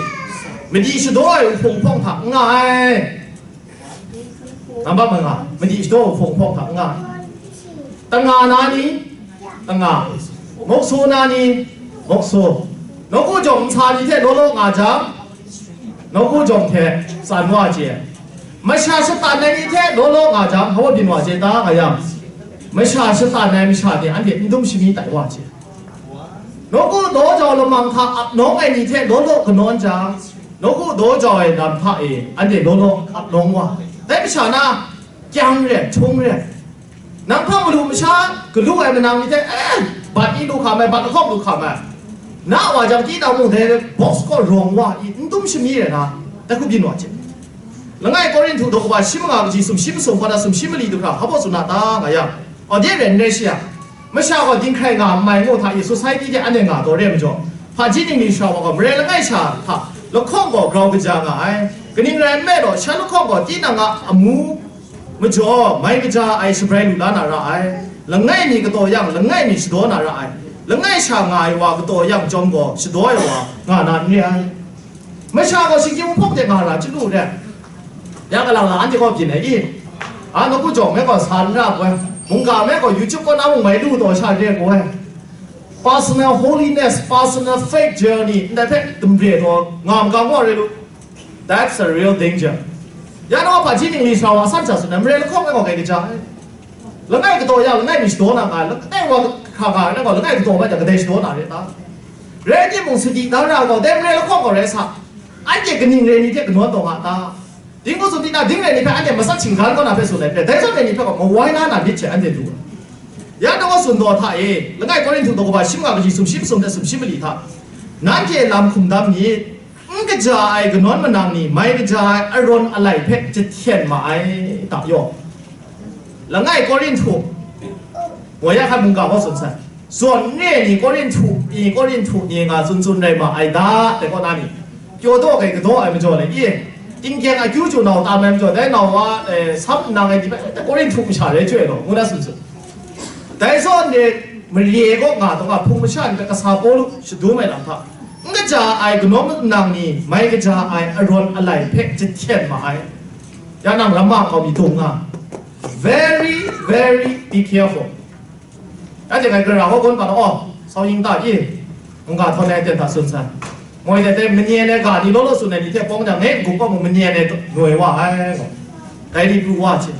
madi shadaw ai hpung hpawng hta n nga ai. Nambat manga, madi shadaw ai hpung hpawng hta n nga ai. Tanga na ni? Tanga. Mawk so na ni? Mawk so. Nawku jawng nsa ni hte law law nga jang, nawku jawng hte tsan wa chye. Masha shatan ai ni hte law law nga jang, hpa byin wa chye ta nga yang, masha shatan ai masha ni anhte n dum shami tai wa chye. Nawku daw jau lamang hta ap nawng ai ni hte law law kanawn jang, nawku daw jau ai lam hta e anhte law law ap nawng wa. Dai masha na, kyang re, htung re. Nang hpa malu masha galu ai manang ni hte, eh, bat ni lu hkam ai, bat lahkawng lu hkam ai, na wa jang, tinang mung dai box kaw rawng wa i, n dum shami rai na, dai hku byin wa hte. Langai Korinhtu daw kaba shi manga kaji sumshi masum hpa na sumshi mali du hkra hpa baw tsun na ta nga yang, aw de rai n rai shi yang, masha gaw dinghkrai nga mai ngu hta i, society de anhte nga taw re ai majaw, hpaji ningli sara wa gaw marai langai sha hta lahkawng gaw grau kaja nga ai. Kaning rai nme law, shan lahkawng gaw tinang a amu majaw mai kaja ai shabrai lu la na ra ai. Langai mi kataw yang, langai mi shadaw na ra ai. Langai sha nga ai wa kataw yang chyawm gaw, shadaw ai wa nga na n re ai. Masha gaw shinggyim hpawng de nga ra chyalu re. Ya kalang la anhte gaw byin ai i? A, nawku jawng me gaw sa n ra ai. Mungga me gaw YouTube kaw na mung mai lu taw sha re ai. Personal holiness, personal faith journey, ndai hpe damre taw nga magang wa re lu. That's a real danger. Ya na wa hpaji ningli sara wa san sha tsun ai, mare lahkawng ai gaw kai kaja ai. Langai kataw ya, langai mi shadaw na nga ai, langai wa hkra nga ai, langai kataw bai jang kadai shadaw na re ta? Rai timung, sadi da ra gaw, dai mare lahkawng gaw rai sa. Anhte kaning rai ni hte kanawn taw nga ta? Dinghku tsun di na, ding rai ni hpe anhte matsat shinggan kaw na hpe tsun ai hpe, dai zawn rai ni hpe gaw mawai na na myit hte anhte du ai. Ya na wa tsun daw hta e, langai Korinhtu daw kaba shi manga kaji sumshi masum hte sumshi mali hta, nanhte lam hkum dam myit. N kaja ai kanawn manang ni mai kaja ai arawn alai hpe jahten ma ai ta yaw. Langai Korinhtu, wa ya hkan mungga gaw tsun sai. Zawn n re ni Korinhtu, i Korinhtu ni nga tsun tsun rai ma ai da, dai kaw na ni. Pyaw daw kai kadaw ai majaw le, i, tingkyang akyu chyu nau tam ai majaw, dai nau wa, eh, sam nang ai ni hpe, Korinhtu masha rai chyoi law, ngu na tsun tsun. Dai zawn de, mare kaw nga taw nga, hpung masha ni hpe kasa Pawlu shadum ai lam hta, n kaja ai kanawn manang ni mai kaja ai arawn alai hpe jahten ma ai. Ya nang ramma kau mi dung nga. Very, very be careful. Anhte ngai gara kaw gawn pa na, aw, sau ying ta i, mungga htawn ai ten hta tsun sai. Moi de te manyen ai ga ni law law tsun ai ni hte pawng jang, ngai n-gun kaw mung manyen ai noi wa ai, gaw. Dai ni pru wa hte.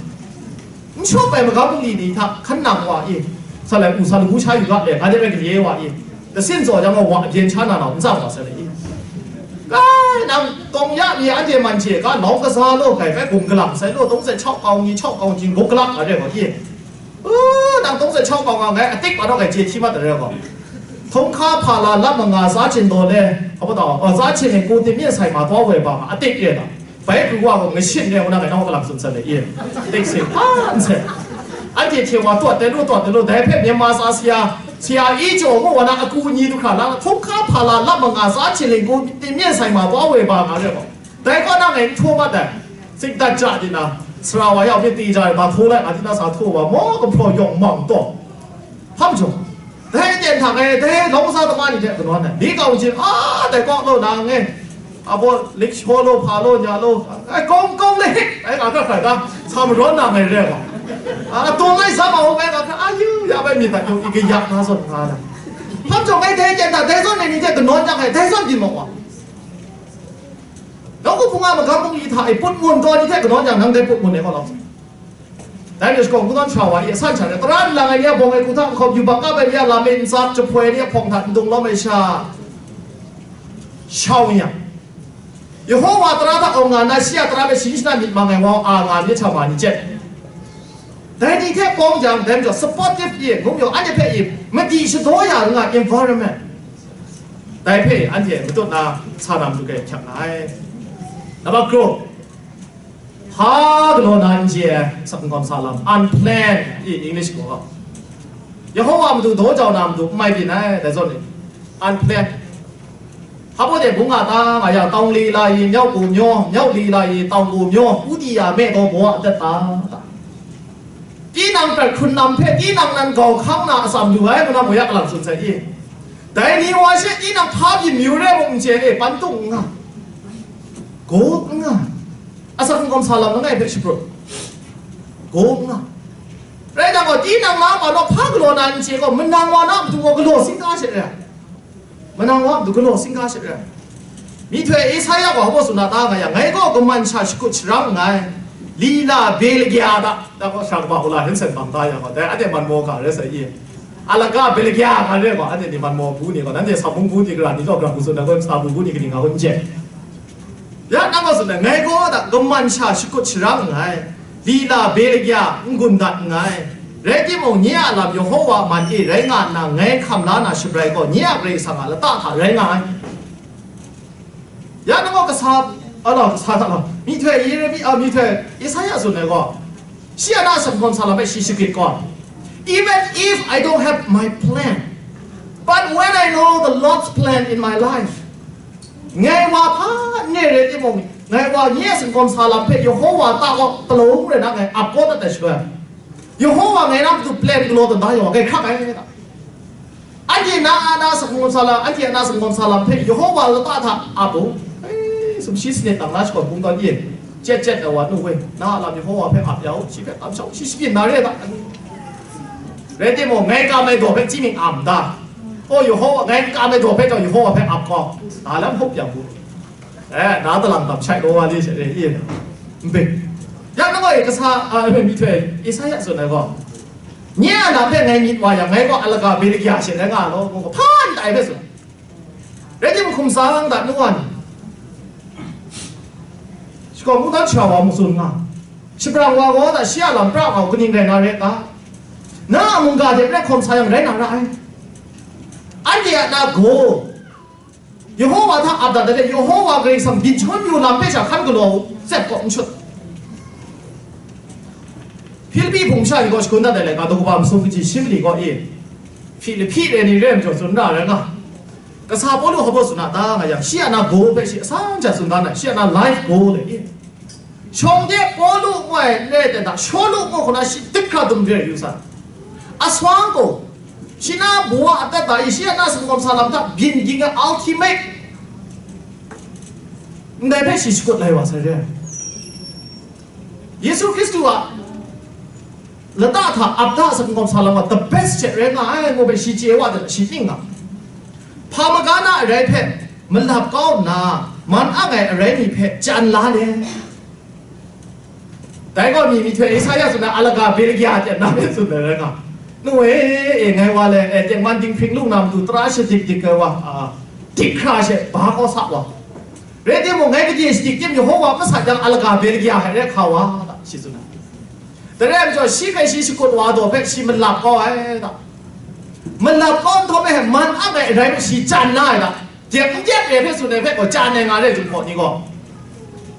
N shawp ai magam bungli ni hta hkan nang wa i, sa lai u sa lagu sha yu ga le, nga de rai galye wa i, dasin tsaw jang gaw wa byen sha na nau n tsang wa sai le i. Kai, nang tawng ya mi anhte man hte ga nawng kaza law, kai bai gum galang sai law, dong sai chau kau ni, chau kau jing, guk galak a re gaw, i. U, nang dong sai chau kau nga ngai, atik pa nawng kai je hti mat da re gaw. Htung hka hpa la lam ma nga za chin daw le, a pa taw, a, za chin e ku tim myen sai ma taw woi ba nga, atik re da. Bai pru wa gaw, ngashin re, u na kai nawng galang sun san le, i. Atik sing, hpa nse. Anhte hte wa tawt de lu, tawt de lu, dai hpe Myanmar sa siya, siya i jaw mu wa na aku ni du hkra la, htung hka hpa la lam ma nga za chin ling ku tim myen sai ma taw woi ba nga re gaw. Dai kaw na ngai n htaw mat ai. Tsik dat ja di na, sara wa yau myit ti ja ai, ma htaw lai, nga di na sa htaw wa, maw, gumhpraw yawng mang taw. Hpa majaw, dai yen hta ngai, dai lawng sa tama ni hte kanawn ai. Li kau jin, a, dai kaw law na ngai. A baw, lik shaw law, hpa law, nya law, ai, kawng, kawng le, ai, nga hkra hkrai ga, sa marawn na ngai re wa. A, taw lai sa ma hkra, ai, nga hkra, a, yu, ya bai myit dat yawng, i kayak na zawn nga na. Hpa majaw ngai dai yen hta, dai zawn ai ni hte kanawn jang ai, dai zawn byin maw wa. Nawng hpung a magam bungli hta e put ngun taw ni hte kanawn jang, nang dai put ngun e kaw lau. Dai ni shakawn kungdawn sha wa i asan sha re, tara nlang ai ni a bawng ai hku hta nhkawm, yubak kap ai ni a lam e ntsak, jahpoi ai ni a hpawng hta ndung lawm ai sha, shau yang, Yehowa tara hta awng nga na, shi a tara hpe shayin shana myit mang ai wa a nga ni hta ma ni jet. Dai ni hte pawng jang, dai majaw supportive i, ngu mayaw, anhte hpe i, madi shadaw ya nga environment. Dai hpe anhte matut na sa na matu hkyak nga ai. Namba krum, hpa galaw na n chye ai, asak n kawm sa lam, unplanned, i English gaw. Yawhawwa matu daw jau na matu n mai byin ai, dai zawn ni, unplanned. Hpa baw de bung nga ta nga yang, tawng li la i, myau gu myaw, myau li la i, tawng gu myaw, u di ya me taw baw a dat ta, ta. Tinang prat hkrun lam hpe tinang nan gau hkang na atsam lu ai, manam wa ya kalang tsun sai i. Dai ni wa she tinang hpa byin mayu re mung n chye e, pan tung n nga, gaw n nga, asak n kawm sa lam langai hpe shaprut, gaw n nga. Rai nang gaw, tinang na pa naw hpa galaw na n chye gaw, manang wa na matu gaw galaw singga she re ai. Manang wa matu galaw singga she re ai. Myihtoi Esaia gaw hpa baw tsun na ta nga yang, ngai gaw kaman sha shakut sharang nngai, lila Belgia da, da gaw sha kaba hku la Hanson bang ta ya gaw, dai anhte man maw ga re sai i. Alaga Belgia nga re gaw, anhte ni man maw bu ni gaw, nanhte sa bung bu ni gara ni gaw, gara bu tsun na gaw, sa bu bu ni kaning nga hkun je. Ya nang gaw tsun ai, ngai gaw da kaman sha shakut sharang nngai, lila Belgia n-gun dat nngai. Rai timung, nye a lam Yawhawa man e rai nga nna ngai hkam la na shabrai gaw, nye a Karai Kasang a lata hta rai nga ai. Ya nang gaw kasa, a, kasa hta gaw, myihtoi Yeremi, a, myihtoi Esaia tsun ai gaw, shi a na asak n kawm sa lam hpe shi shagrit gaw, even if I don't have my plan, but when I know the Lord's plan in my life, ngai wa hpa n re rai timung, ngai wa nye a singkawm sa lam hpe Yawhawa ta kaw palawng rai na ngai ap kau dat ai shaloi, Yawhawa ngai na matu plan galaw tawn da yaw, ngai hkrak ai ta. Anhte na a na singkawm sa lam, anhte a na singkawm sa lam hpe Yawhawa lata hta ap u. Ei, sumshi sanit lang na shakawn bungdawn e, chyet chyet ai wa nu we, na a lam Yawhawa hpe ap ya u, shi hpe tam shau, shi shabyin na re ta. Rai timung, ngai kam ai daw hpe chyi myit am da. O, Yawhawa, ngai kam ai daw hpe taw Yawhawa hpe ap kau, na lam hkup yang bu. Eh, na talang tam shai law wa li she, eh, i, n bing. Yang nang gaw, eh, kasa, a, myihtoi Esaia tsun ai gaw, nye a lam hpe ngai myit wa yang, ngai gaw alaga Belgia she rai nga law, ngu gaw, hpan tai hpe tsun. Rai timung, hkum sa lang dat nu wa ni, shakawn kungdawn sha wa mung tsun nga, shabrang wa gaw da shi a lam pra nga u, kaning rai na re ta? Na a mungga hte rai hkawm sa yang rai na ra ai. Anhte a na gaw, Yawhawa hta ap dat ai, Yawhawa Karai Kasang byin shangun yu lam hpe sha hkan galaw u, tsep kaw n shut. Hpilipi hpung sha ni gaw shakun dat ai laika, daw kaba masum kaji shi mali gaw e, Hpilipi re ni re majaw tsun ra ai rai nga. Kasa Pawlu hpa baw tsun a ta nga yang, shi a na goal hpe shi asan sha tsun dan ai, shi a na life goal e. Shawng de Pawlu ngu ai le ten hta, Shawlu ngu hkuna shi dik hkra dum re yu sa. Aswang gaw, shi na bawa atat da i, shi a na singkawm sa lam hta byin ging ai ultimate ndai hpe shi shakut lai wa sai re ai. Yesu Hkristu a lata hta ap da singkawm sa lam wa the best hte rai nga ai ngu hpe shi chye wa de, shi ning nga. Hpa maga na arai hpe malap kau nna, man ang ai arai ni hpe chyan la le. Dai gaw mi, myihtoi Esaia tsun ai alaga Belgia hte na hpe tsun ai rai nga. Nu e, e, ngai wa le, e, tengman dinghpring lung na matu tara shadik dik ai wa, a, dik hkra she ba kau sa wa. Rai timung, ngai gade shadik tim Yehova masat yang alaga Belgia hte rai hka wa, da, shi tsun ai. Dai rai majaw, shi hpe shi shakut wa daw hpe shi malap kau ai, da. Malap kau nhtawm e, man ang ai rai hpe shi chyan la ai, da. Dep n dep re hpe tsun ai hpe gaw, chyan ai nga re, Jinghpaw ni gaw.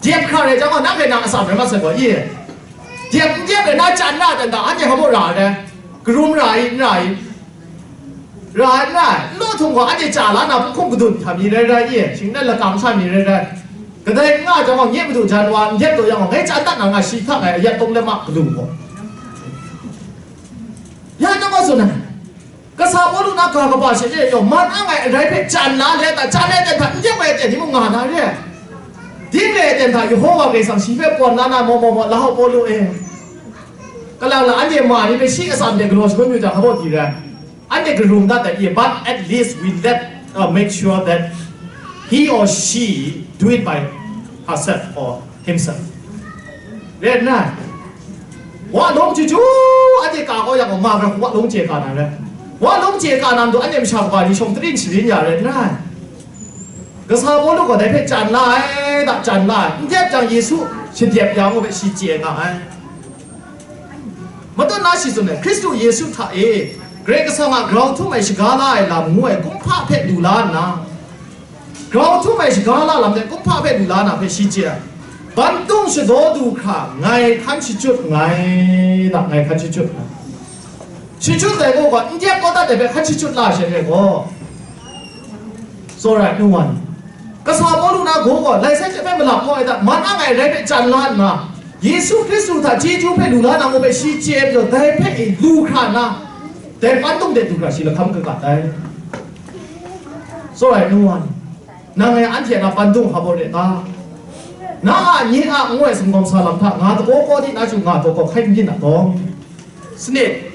Dep hkra rai jang gaw, nang hpe nang atsam rai mat sai gaw, i? Dep n dep re na chyan la ai dan hta, anhte hpa baw ra ai, karum ra ai, n ra ai? Ra ai n rai, n law htung gaw, anhte chya la na, punghkum kadun hta mi rai rai, i, shingnan lakang sha mi rai rai. Kadai n nga jang gaw, nye madu jan wa n dep taw yang gaw, ngai chya dat na nga shi hta ngai ayat tawng lem a galu gaw. Ya na gaw tsun ai. Kasa Pawlu na ga kaba she e yaw, man ang ai arai hpe chyan la let a, chyan ai ten hta n dep ai aten ni mung nga na re. Ding re ai ten hta Yehova Karai Kasang shi hpe pawn la na maw maw maw, la hau Pawlu e. Kalang lang anhte ma ni hpe shi atsam de galaw shangun yu jang, hpa baw di rai. Anhte karum dat ai, but at least we let, uh, make sure that he or she do it by herself or himself. Rai nna, wa lawng chyu chyu, anhte ka kau yang gaw, ma gaw wa lawng chye ka na rai. Wa lawng chye ka na matu, anhte masha kaba ni shawng sharin sharin ya rai nna, kasa Pawlu gaw dai hpe chyan la ai, da, chyan la ai. N dep jang Yesu shadep ya ngu hpe shi chye nga ai. Matut na shi tsun ai, Hkristu Yesu hta e Karai Kasang a grau htum ai shaga la ai lam ngu ai kumhpa hpe lu la nna, grau htum ai shaga la lam de kumhpa hpe lu la na hpe shi chye ai. Bantung shadaw du hkra ngai hkan shachyut nngai, da, ngai hkan shachyut nngai. Shachyut dai gaw, n dep kau dat ai hpe hkan shachyut la she re gaw. Tsawra ai nu wa ni, kasa Pawlu na gaw gaw, lai sai hte hpe malap kau ai hta, man ang ai rai hpe chyan la nna, Yesu Hkristu hta chyeju hpe lu la na ngu hpe shi chye ai majaw, dai hpe e lu hkra nna, dai pantung de du hkra shi lahkam kagat ai. Tsawra ai nu wa ni, nang e anhte a na pantung hpa baw re ta? Na a nye a ngu ai sumgawm sa lam hta nga dakaw kaw di na chyu nga taw kaw hkai n byin a tawng. Sanit,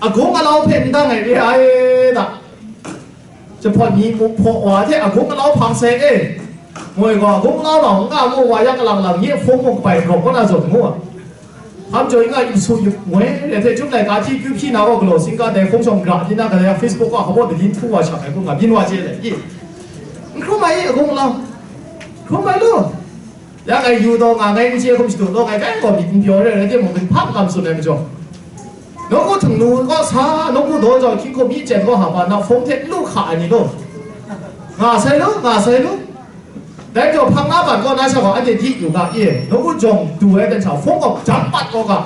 agung alau hpe n dang ai re ai da. Jahpawt ni muk hpaw wa hte agung alau hpang sai e. Moi gaw agung alau lau n nga mu wa, ya kalang lang nye hpung mung bai rawk kaw na zawn ngu a. Hkam jaw i nga yu su yu ngoi re hte, Chyum laika hti kyu hpyi na gaw galaw singga dai hpung shawng gra di na, kadai a Facebook kaw hkabawt kadin htu wa shang ai hku nga byin wa chye le i. N hkrum ai i, agung alau. Hkrum ai lu. Ya ngai yu taw nga, ngai n chye hkum shadu taw, ngai kai gaw myit n pyaw re ai rai timung, hpa n kam tsun ai majaw, nawku htingnu kaw sa, nawku daw jau hkying hkum myi chyen gaw hpa na hpung hte n lu hka ai ni law, nga sai lu, nga sai lu. Dai majaw hpang na bat kaw na sha gaw anhte di yu ga e, nawku jawng du ai dan sha hpung gaw jang pat kaw ga,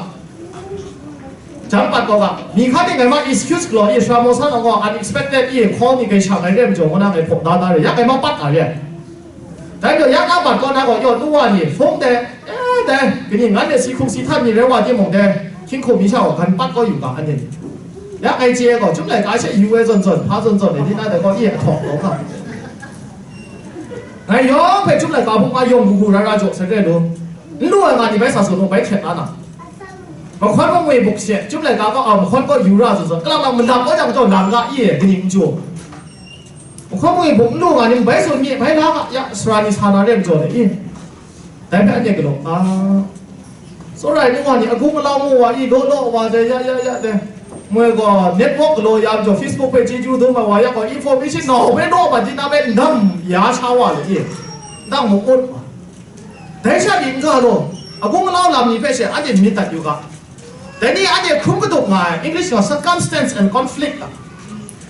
jang pat kaw ga, myi hkan e ngai ma excuse galaw e, sara maw san gaw unexpected e call ni kai sha ngai re majaw, ngu na ngai hpaw da da re, ya ngai ma pat ga re ai. Dai majaw ya na bat kaw na gaw, yaw nu wa ni hpung de, e, dai, kaning ngan de si hkung si htan ni rai wa timung de, hkying hkum mi sha gaw gan pat kaw yu ga, anhte ni. Ya ngai chye gaw, Chyum laika she yu ai zawn zawn, hpa zawn zawn, e, di na dai gaw, e, ahtawk taw ga. Ngai yawng hpe Chyum laika hpung a yawng gu gu ra ra jaw sai re lu. N lu ai nga ni bai sa saw nu, bai hkyen la na. Mahkawn mangwi buk she, Chyum laika kaw, a, mahkawn kaw yu ra zawn zawn, kalang lang malap kaw jang jaw, lang ga, e, kaning n chyu. Mahkawn mangwi buk n lu nga ni, bai tsun mi, bai la ga, ya, sara ni sa na re majaw de, i. Dai hpe anhte galaw, a, tsawra ai nu wa ni, agung alau mu wa, i, law law wa de, ya, ya, ya de. Moi gaw, network galaw ya majaw, Facebook hpe chyeju dum ai wa, ya gaw, information nau hpe law ma di na hpe ndam ya sha wa le, i. Ndang mu ut wa. Dai sha ni n ga law, agung alau lam ni hpe she, anhte myit dat yu ga. Dai ni anhte hkrum kadup nga ai, English gaw circumstance and conflict a.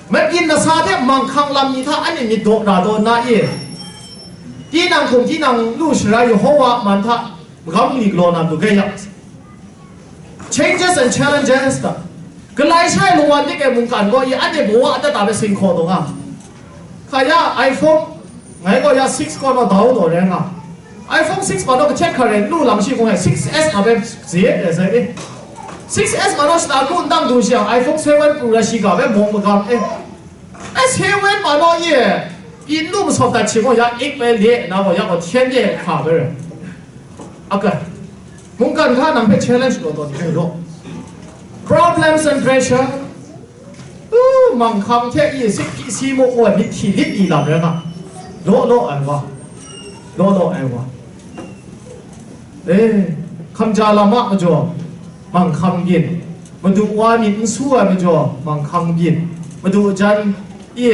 Mabyin masa hte manghkang lam ni hta anhte myit daw ra taw na e? Tinang hkum tinang lu sharai Yehova a man hta magam bungli galaw na matu grai ya. Changes and challenges ta. Galai shai lungwan dik ai mungkan gaw i anhte bawa adat a hpe singhkaw taw nga. Hka ya iPhone, ngai gaw ya six kaw naw dau taw rai nga. iPhone six pa naw kahtet hkaren lu lam shi kung ai, six S a bai ze ai sai e. Six S pa naw shata lu n dang du shi yang, iPhone seven Pro rai shi ga bai mawng magam e. Ai seven pa naw ye, pyi n lu masawt dat shi gaw ya eight bai le na gaw ya gaw ten ye hkra bai rai. Akan, mungkan hta nang hpe challenge law taw ni hpe law. Problems and pressure. U, manghkang hte i sit hpyi si mu ai myit hti lit i lam rai nga, law law ai wa, law law ai wa. E, hkamja lam a majaw, manghkang byin, madu wa myit n su ai majaw, manghkang byin, madu jan e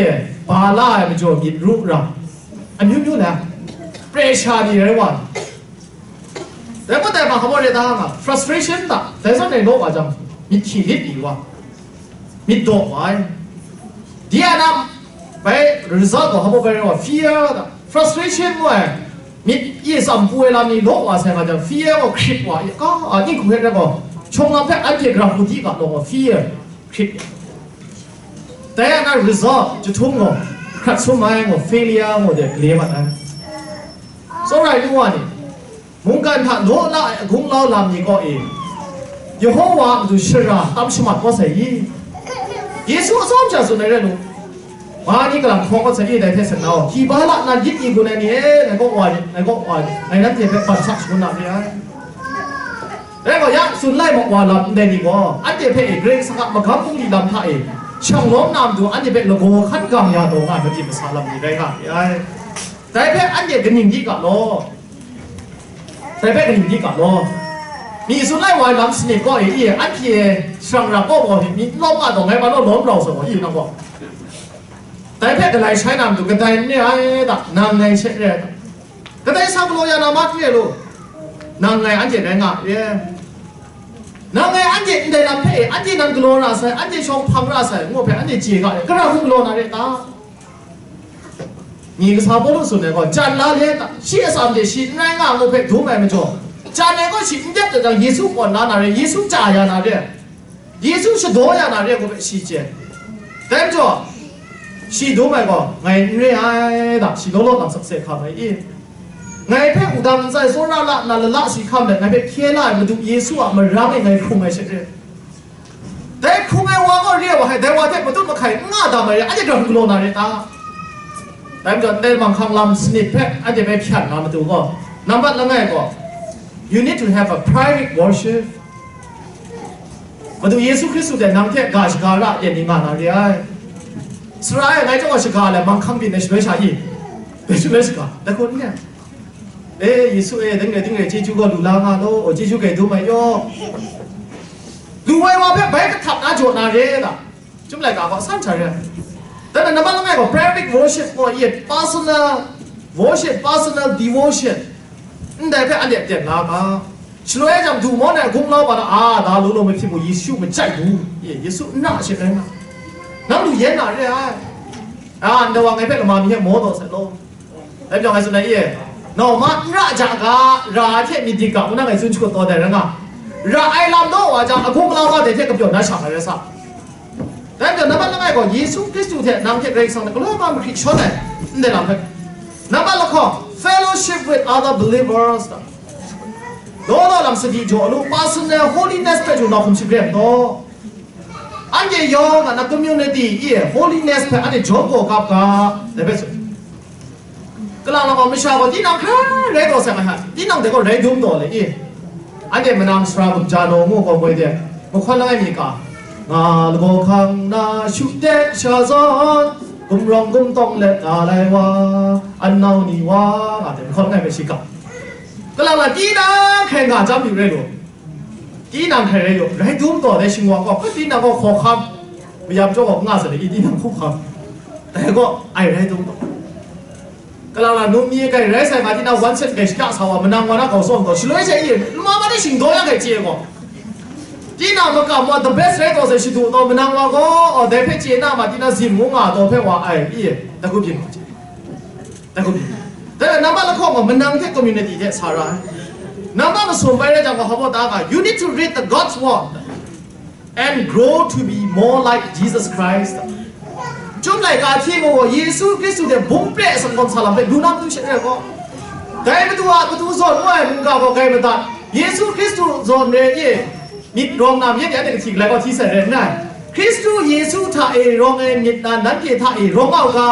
ba la ai majaw, myit ru ra, amyu myu na. Pressure ni rai wa. Dai maw dai ma hkabawt re ta nga, frustration ta, dai zawn e law wa jang, myit hti lit ni wa, myit daw wa ai. Di a na, bai result gaw hkabawt bai rai wa, fear ta, frustration ngu ai, myit e tsam pu ai lam ni law wa sai nga jang, fear gaw hkrit wa, ka, a, ning hku hkrit rai gaw, shawng lam hpe anhte gara hku di ga law gaw, fear hkrit. Dai a na result, jahtum gaw, hkrat sum ai gaw, failure gaw de, gale mat ai. Tsawra ai nu wa ni, mungkan hta law la ai gunglau lam ni kaw e, Yehowa a matu shara tam shamat kau sai i? Yesu atsawm sha tsun ai rai lu, ma ni kalang hkawng kau sai i, dai hte sen nau, hki ba la na lit ni gun ai ni e, ngai kaw wa ni, ngai kaw wa ni, ngai nanhte hpe ban sa shangun na re ai. Rai gaw, ya tsun lai mak wa lam ndai ni gaw, anhte hpe e Karai Kasang a magam bungli lam hta e, shang lawm na matu anhte hpe lagaw hkan gang ya taw nga ai madi masa lam ni rai nga re ai. Dai hpe anhte kaning di ga law. Dai hpe kaning di ga law. Mi tsun lai wa ai lam sanit gaw e, i, anhte e shang ra gaw gaw, mi n lawm nga taw, ngai ma naw lawm rau sa gaw, i, nang gaw. Dai hpe galai shai na matu, kadai n re ai da, nang ngai she re ai da. Kadai sa galaw ya na ma hte lu, nang ngai anhte rai nga re. Nang ngai anhte ndai lam hpe e, anhte nan galaw ra sai, anhte shawng hpang ra sai, ngu hpe anhte chye ga re, gara hku galaw na re ta? Ni kasa Pawlu tsun ai gaw, jan la le ta, shi atsam de shi n rai nga ngu hpe dum ai majaw, jan ai gaw shi n dep dat jang, Yesu kawn la na re, Yesu chya ya na re, Yesu shadaw ya na re ngu hpe shi chye. Dai majaw, shi dum ai gaw, ngai n re ai da, shi law law lang sakse hkam ai i? Ngai hpe wudang ntsa e tsawra la nna lala si hkam let, ngai hpe hkye la ai Madu Yesu a marang e ngai hkrung ai she re. Dai hkrung ai wa gaw re ai wa hkai, dai wa hte matut mahkai n nga dam ai re, anhte gara hku galaw na re ta? Dai majaw, ndai manghkang lam sanit hpe anhte hpe hpyan na matu gaw, nambat langai gaw, you need to have a private worship. Madu Yesu Hkristu hte nang hte ga shaga ra de ni nga na re ai. Sara e, ngai chyawm gaw shaga ai, manghkang byin ai shaloi sha i? Dai shaloi shaga, dai hku n re. E, Yesu e, ding re, ding re, chyeju gaw lu la nga law, chyeju gai dum ai yaw. Lu ai wa hpe bai kahtap na jaw na re na, chyum laika gaw san hta re ai. Dan na, nambat langai gaw private worship gaw i, personal worship, personal devotion, ndai hpe anhte ten la ga. Shaloi jang du mawn ai gunglau wa na, a, da lu law, mahpyi mu, Yesu majai mu, e, Yesu n ra she rai na, nang lu yen na re ai. A, ndai wa ngai hpe lama mi hpe maw taw sai law. Dai majaw ngai tsun ai e, nau ma n ra ja ga, ra ai hte myit dik ga, ngu na ngai tsun shakut taw dai rai nga. Ra ai lam naw wa jang, agung alau wa dai hte kapyaw na sha ai rai sa. Dai majaw nambat langai gaw, Yesu Hkristu hte nang hte Karai Kasang hte galaw ma mahkri shawn ai, ndai lam hpe. Nambat lahkawng, fellowship with other believers. Law law lam sadi jaw lu, personal holiness hpe ju nau hkum shagrem taw. Anhte yawng a na community e holiness hpe anhte jaw gaw kap ga, dai hpe tsun. Kalang lang gaw masha gaw tinang hkrai rai taw sai nga, tinang de gaw rai dum taw le i. Anhte manang sara gumja naw ngu gaw moi de, mahkawn langai mi ka, nga lagaw hkang na shu tek sha zawn, gumrawng gumtawng let nga lai wa, an nau ni wa, nga de mahkawn langai mi shi ka. Kalang lang tinang hkrai nga jam yu rai lu. Tinang hkrai rai yaw, rai dum taw dai shingwang gaw, hpa tinang gaw hkawhkam, mayam jaw gaw nga sa le, i tinang hkawhkam. Dai gaw, ai rai dum taw. Kalang la num ni kai rai sai ma tinang wan set kai shada sa wa, manang wa na kau sawm taw, shaloi sai i, lama ma ni shingdaw ya kai chye gaw. Tinang makam wa the best rai taw sai shadu taw, manang wa gaw, aw, dai hpe chye na ma tinang zim ngu nga taw hpe wa ai, i, da gu byin wa chye. Dai hku pyi. Dai nambat lahkawng gaw manang hte community hte sa ra ai. Nambat masum bai rai jang gaw, hpa baw ta ga, you need to read the God's word and grow to be more like Jesus Christ. Chyum laika hti gaw, Yesu Hkristu hte bum pre sanggawm sa lam hpe lu na matu sha re gaw, dai matu a matu zawn ngu ai mungga gaw grai madat. Yesu Hkristu zawn re ye, myit rawng na myit ya de kahti galai gaw hti sai rai n rai. Hkristu Yesu hta e rawng ai myit na nanhte hta e rawng nga u ga.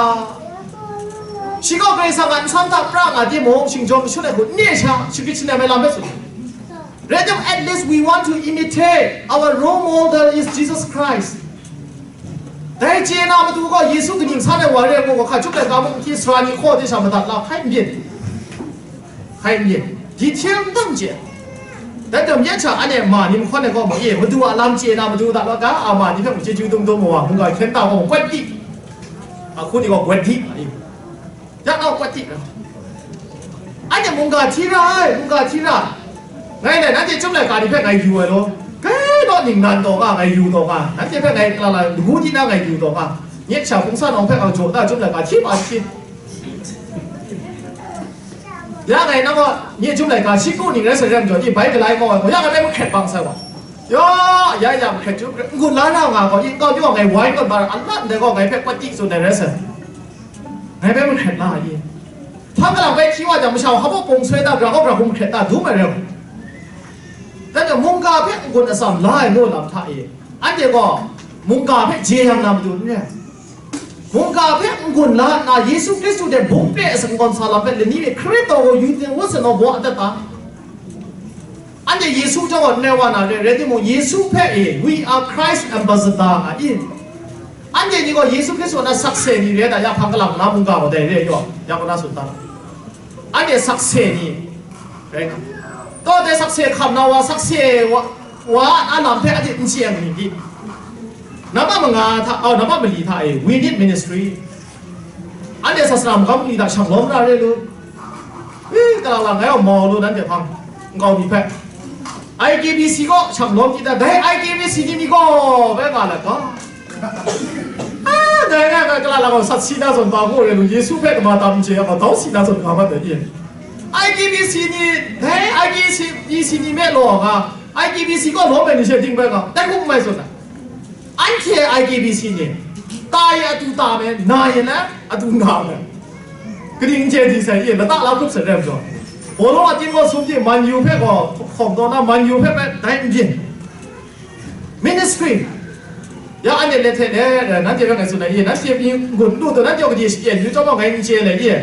Shi gaw Karai Kasang a nsan hta pra nga timung, shinggyawm mashut ai hku n re sha, shagrit shanam ai lam hpe tsun. Rai timung, at least we want to imitate, our role model is Jesus Christ. Dai chye na matu gaw Yesu kaning san ai wa re ai gaw, hka chyum ai ga mung hti sara ni hkaw de sha madat la hkai n byin. Hkai n byin. Detail n dang chye. Dai taw, myit sha anhte ma ni mahkawn ai gaw ma ye, madu a lam chye na matu da law, ga a ma ni hpe mung chyeju dum dum wa, mungga hkyen ta gaw kwat di. A hku ni gaw kwat di. Ya na kwat di. Anhte mungga hti ra ai, mungga hti ra. Ngai le nanhte chyum laika ni hpe ngai yu ai law, kai naw ningnan taw nga, ngai yu taw nga, nanhte hpe ngai kala la lagu di na ngai yu taw nga, nye sha hpung sa nawng hpe ngai jaw da, chyum laika hti ma hti. Ya ngai nang gaw nye chyum laika shi kru ning rai sai rai majaw, i bai galai kau ai gaw, ya ngai bai mahkret bang sai gaw. Ya, ya, ya, mahkret chyum, n-gun la na nga gaw, i nkau ni gaw ngai wai kawn ba ra, a lat ndai gaw ngai hpe pati tsun ai rai sai. Ngai bai mahkret la ai i. Hpang kalang bai hti wa jang, masha wa hpa baw pawng soi da, gara gaw gara hkum hkret da, dum ai rai. Dan e, mungga hpe n-gun atsam la ai naw lam hta e, anhte gaw mungga hpe jeyang na matu n re. Mungga hpe n-gun la nna, Yesu Hkristu hte bungpe a singgawn sa lam hpe lani mi hkrit taw gaw yu ting ngut sa naw baw a dat ta? Anhte Yesu chyawm gaw n rai wa na re, rai timung, Yesu hpe e, "We are Christ ambassador," nga i. Anhte ni gaw Yesu Hkristu na sakse ni re da, ya hpang kalang na mungga gaw dai re yaw, ya kaw na tsun ta. Anhte sakse ni rai nga. Taw dai sakse hkam na wa, sakse wa, wa a lam hpe anhte n chye ai ni di? Nambat manga hta, oh, nambat mali hta e, "We need ministry." Anhte sasana magam ni hta shang lawm na re lu. Eh, kalang lang ngai gaw mau lu, nanhte hpang nkau mi hpe. I K B C gaw shang lawm di ta, dai I K B C ni ni gaw bai nga la ga. Ah, dai nga ga, kalang lang gaw sat si na zawn ba ngu re lu, Yesu hpe kama tam n chye yang gaw, dau si na zawn nga mat dai i. I K B C ni, dai I K B C ni me law nga, I K B C gaw lawm ai ni she ting bai nga, dai hkum mai zawn ai. Anhte I K B C ni, ta e atu ta me, na e na atu na me. Kaning n chye di sai, e lata la hkrup sai rai majaw, bawlaw ating gaw sum di Man U hpe gaw hkawm taw na, Man U hpe bai dai n byin. Ministry. Ya anhte le hte le, nanhte rai ngai tsun ai, e, nanhte pyi n-gun n lu taw, nanhte gaw kade shapyen yu chyawm gaw ngai n chye le, e.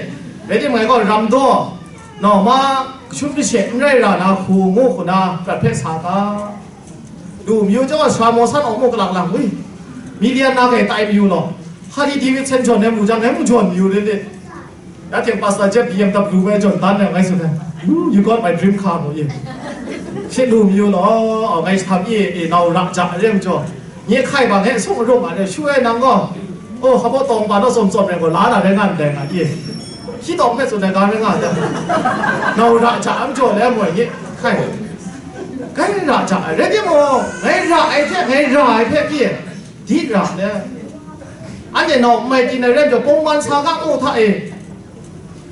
Rai timung ngai gaw ram daw, nawma, kashum kashe n rai ra na hku ngu hku na prat hpe sa ga. Lu mayu chyawm gaw, sara maw san awng mu kalak lang, wi, milian na kai tai mayu law, Harley Davidson jawn ai mu jang, ngai mung jawn mayu lit lit. Ya ting Pastor Jeff B M W bai jawn dan ai ngai tsun ai, "Ooh, you got my dream car," mu i. She lu mayu law, ngai sa i, i, nau ra ja ai re majaw, nye hkai ba ngai sung rum a re, shu ai nang gaw, oh, hpa baw tawng ba naw tsawm tsawm rai gaw, la na rai nga ndai nga i. Shi tawng hpe tsun ai ga rai nga ai, nau ra ja ai majaw le, moi nye hkai. Ngai ra ja ai, rai timung, ngai ra ai hte, ngai ra ai hpe pyi, di ra le. Anhte nau n mai tin ai rai majaw, pawngman sa ga mu hta e.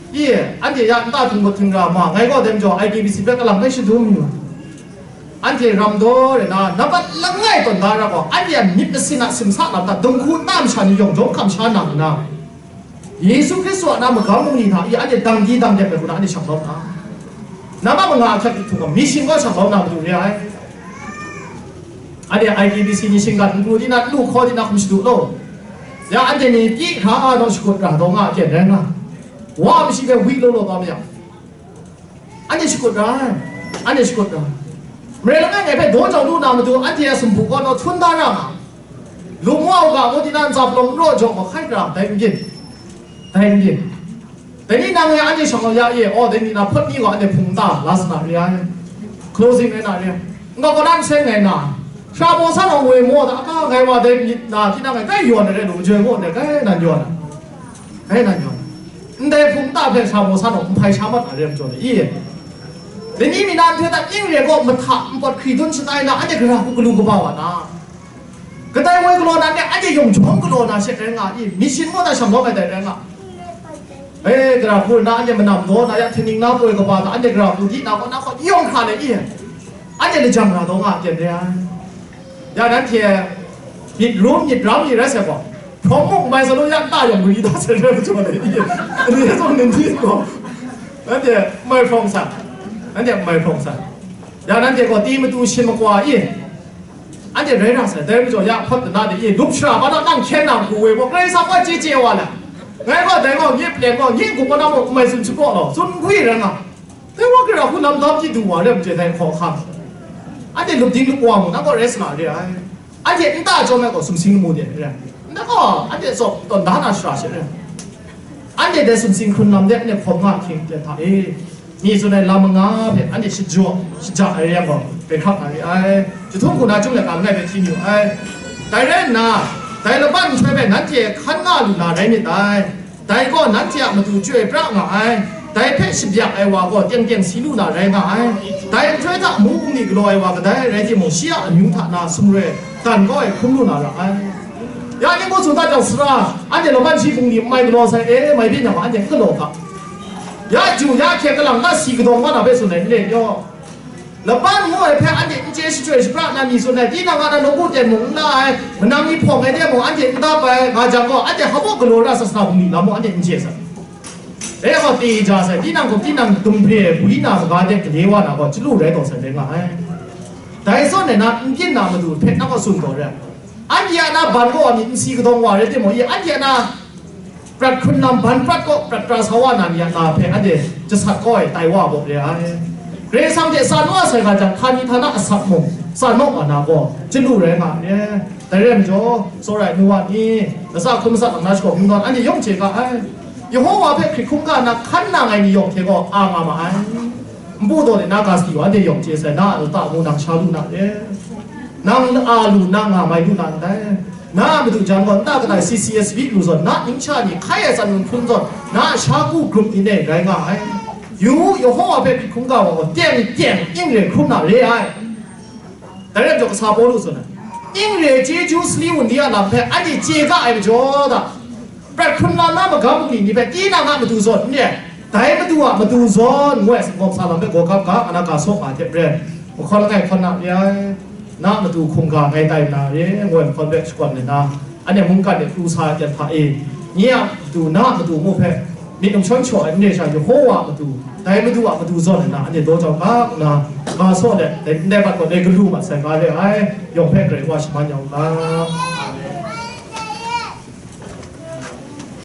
I, anhte ya nta htinggut htingra ma, ngai gaw dai majaw, I K B C hpe kalang hpe shadum yu. Anhte ram daw re na, nambat langai tawn da ra gaw, anhte a myit masin a simsa lam hta, dinghku nta masha ni yawng jawng hkam sha nang nna, Yesu Hkristu a na magam bungli hta i anhte dang di dang dep ai hku na anhte shang lawm na. Nambat manga ahkyak di htung gaw, mission gaw shang lawm na matu re ai. Anhte I K B C ni shinggan n pru di na, n lu hkaw di na hkum shadu law. Ya anhte ni pyi hkra a daw shakut ra daw nga a kyen rai nga. Wa a mashi hpe wi law law taw ma yang, anhte shakut ra ai, anhte shakut ra ai. Marai langai ngai hpe daw jau lu na matu, anhte a sumpu kaw naw htum da ra nga. Lung wa u ga, ngu di na ntsa palawng n raw jaw gaw, hkai ra, dai n gyin, dai n gyin. Dai ni nang e anhte shawng ya e, aw, dai ni na hpawt ni gaw anhte hpung ta la sa na re ai. Closing rai na re ai. N-ga kaw na n seng ai na, sara baw san awng woi maw da, aka ngai wa dai myit na, tinang e kai yawn ai rai lu, majoi maw, ndai kai nan yawn ai. Kai nan yawn ai. Ndai hpung ta hpe sara baw san awng n hpai sha mat na re ai majaw le, i. Dai ni mi na nhtoi hta ning re gaw mahta npawt hkri dun shatai na, anhte gara hku galu kaba wa na. Kadai woi galaw na, anhte yawng jawng galaw na she rai nga i, mission gaw na shang lawm ai dai rai nga. E, gara hku na, anhte manam daw na, ya htingning na poi kaba hta, anhte gara hku di na, kaw na kaw yawng hkra le i, anhte lajang ra daw nga a kyen re ai. Ya nanhte myit rum myit ram ni rai sai gaw, hprawng muk mai sa lu, ya nta yawng gwi da sai rai majaw le i, ni zong ni ni gaw, nanhte mai hprawng sa, nanhte mai hprawng sa. Ya nanhte gaw ti matu shin makwa i, anhte rai ra sai, dai majaw ya hpawt dana de i, lup shara ba na nang hkyen na hku woi gaw, Karai Kasang gaw chye chye wa la. Ngai gaw dai gaw nye plen gaw, nye gup gaw na mung n mai tsun shapraw law, tsun gwi rai nga. Dai wa gara hku lam dam chye du wa re, machye dai hkaw hkam. Anhte lup ding lup wa mung, nang gaw rai sa na re ai. Anhte nta chyawm ai gaw sumsing lamu de re ai. Nta gaw anhte tsawp tawn da na shara she re ai. Anhte dai sumsing hkrun lam de anhte hkawm nga hkying ten hta e. Mi tsun ai lam manga hpe anhte shajaw, shaja ai rai yang gaw, bai hkrak na re ai. Jahtum hku na chyum laika langai hpe hti mi u ai. Dai rai nna, dai laban nhtoi hpe nanhte hkan nga lu na rai myit dai. Dai gaw nanhte a matu chyoi pra nga ai. Dai hpe shabyak ai wa gaw teng teng si lu na rai nga ai. Dai nhtoi hta amu bungli galaw ai wa kadai rai timung, shi a amyu hta na sumroi dan kau ai hkrum lu na ra ai. Ya ning gaw tsun da jang, sara, anhte laban shi bungli n mai galaw sai, e, mai byin yang gaw, anhte n galaw ga. Ya ju, ya hkye, kalang ta si kadawng wa na hpe tsun ai n le yaw. Laban ngu ai hpe anhte n chye, shachyoi shapra na mi tsun ai, tinang a na nawku ten mung n la ai, manang ni hpawng ai de mung anhte n dap ai, nga jang gaw, anhte hpa mung galaw ra sasa bungli lam mung anhte n chye sai. Dai gaw teja sai, tinang gaw tinang dum hpe bwi na maga de gale wa na gaw, chyalu rai taw sai rai nga ai. Dai zawn e na, n byin na matu hpe nang gaw tsun taw re ai. Anhte a na ban kaw ai myit n si kadawng wa rai timung, i anhte a na prat hkrun lam ban prat kaw prat pra sa wa na ni a na hpe anhte jasat kau ai tai wa baw re ai. Karai Kasang hte sa naw a sai ga jang, htani htana asak mung sa naw wa na gaw, chyalu rai nga ai. Dai rai majaw, tsawra ai nu wa ni, latsa hkun matsat lang na shakawn hkungdawn, anhte yawng chye ga ai. Yehowa hpe hkrit hkungga na hkan nang ai ni yawng hte gaw a nga ma ai. Npu daw de na ga sadi wa, anhte yawng chye sai, na a lata mu nang sha lu na re. Nang a lu na nga mai lu na ndai. Na a madu jan gaw nta kadai C C S V lu zawn, na ningsha ni hkai ai tsan num hkrum zawn, na a sha ku grup ni ne rai nga ai. Yu u, Yehowa hpe hkrit hkungga wa gaw teng teng ning re hkrum na re ai. Dai rai majaw, kasa Pawlu tsun ai, ning re chyeju sali wunli a lam hpe anhte chye ga ai majaw da, prat hkrun lam na magam bungli ni hpe tinang a matu zawn n re ai, dai Madu a matu zawn ngu ai, singkawm sa lam hpe gaw gap ga, ana ga saw nga hte maren, mahkawn langai hkawn na re ai, na a matu hkungga ngai tai na re, ngu ai mahkawn hpe shakawn nna, anhte mungkan e pru sa ai ten hpa e, nye a matu, na a matu ngu hpe, myit numshawn shaw ai n re sha, Yehowa a matu, dai Madu a matu zawn nna, anhte daw jau ga nna, ga saw let, dai ndai bat gaw dai galu mat sai ga re ai, yawng hpe Karai Wa shaman ya u ga.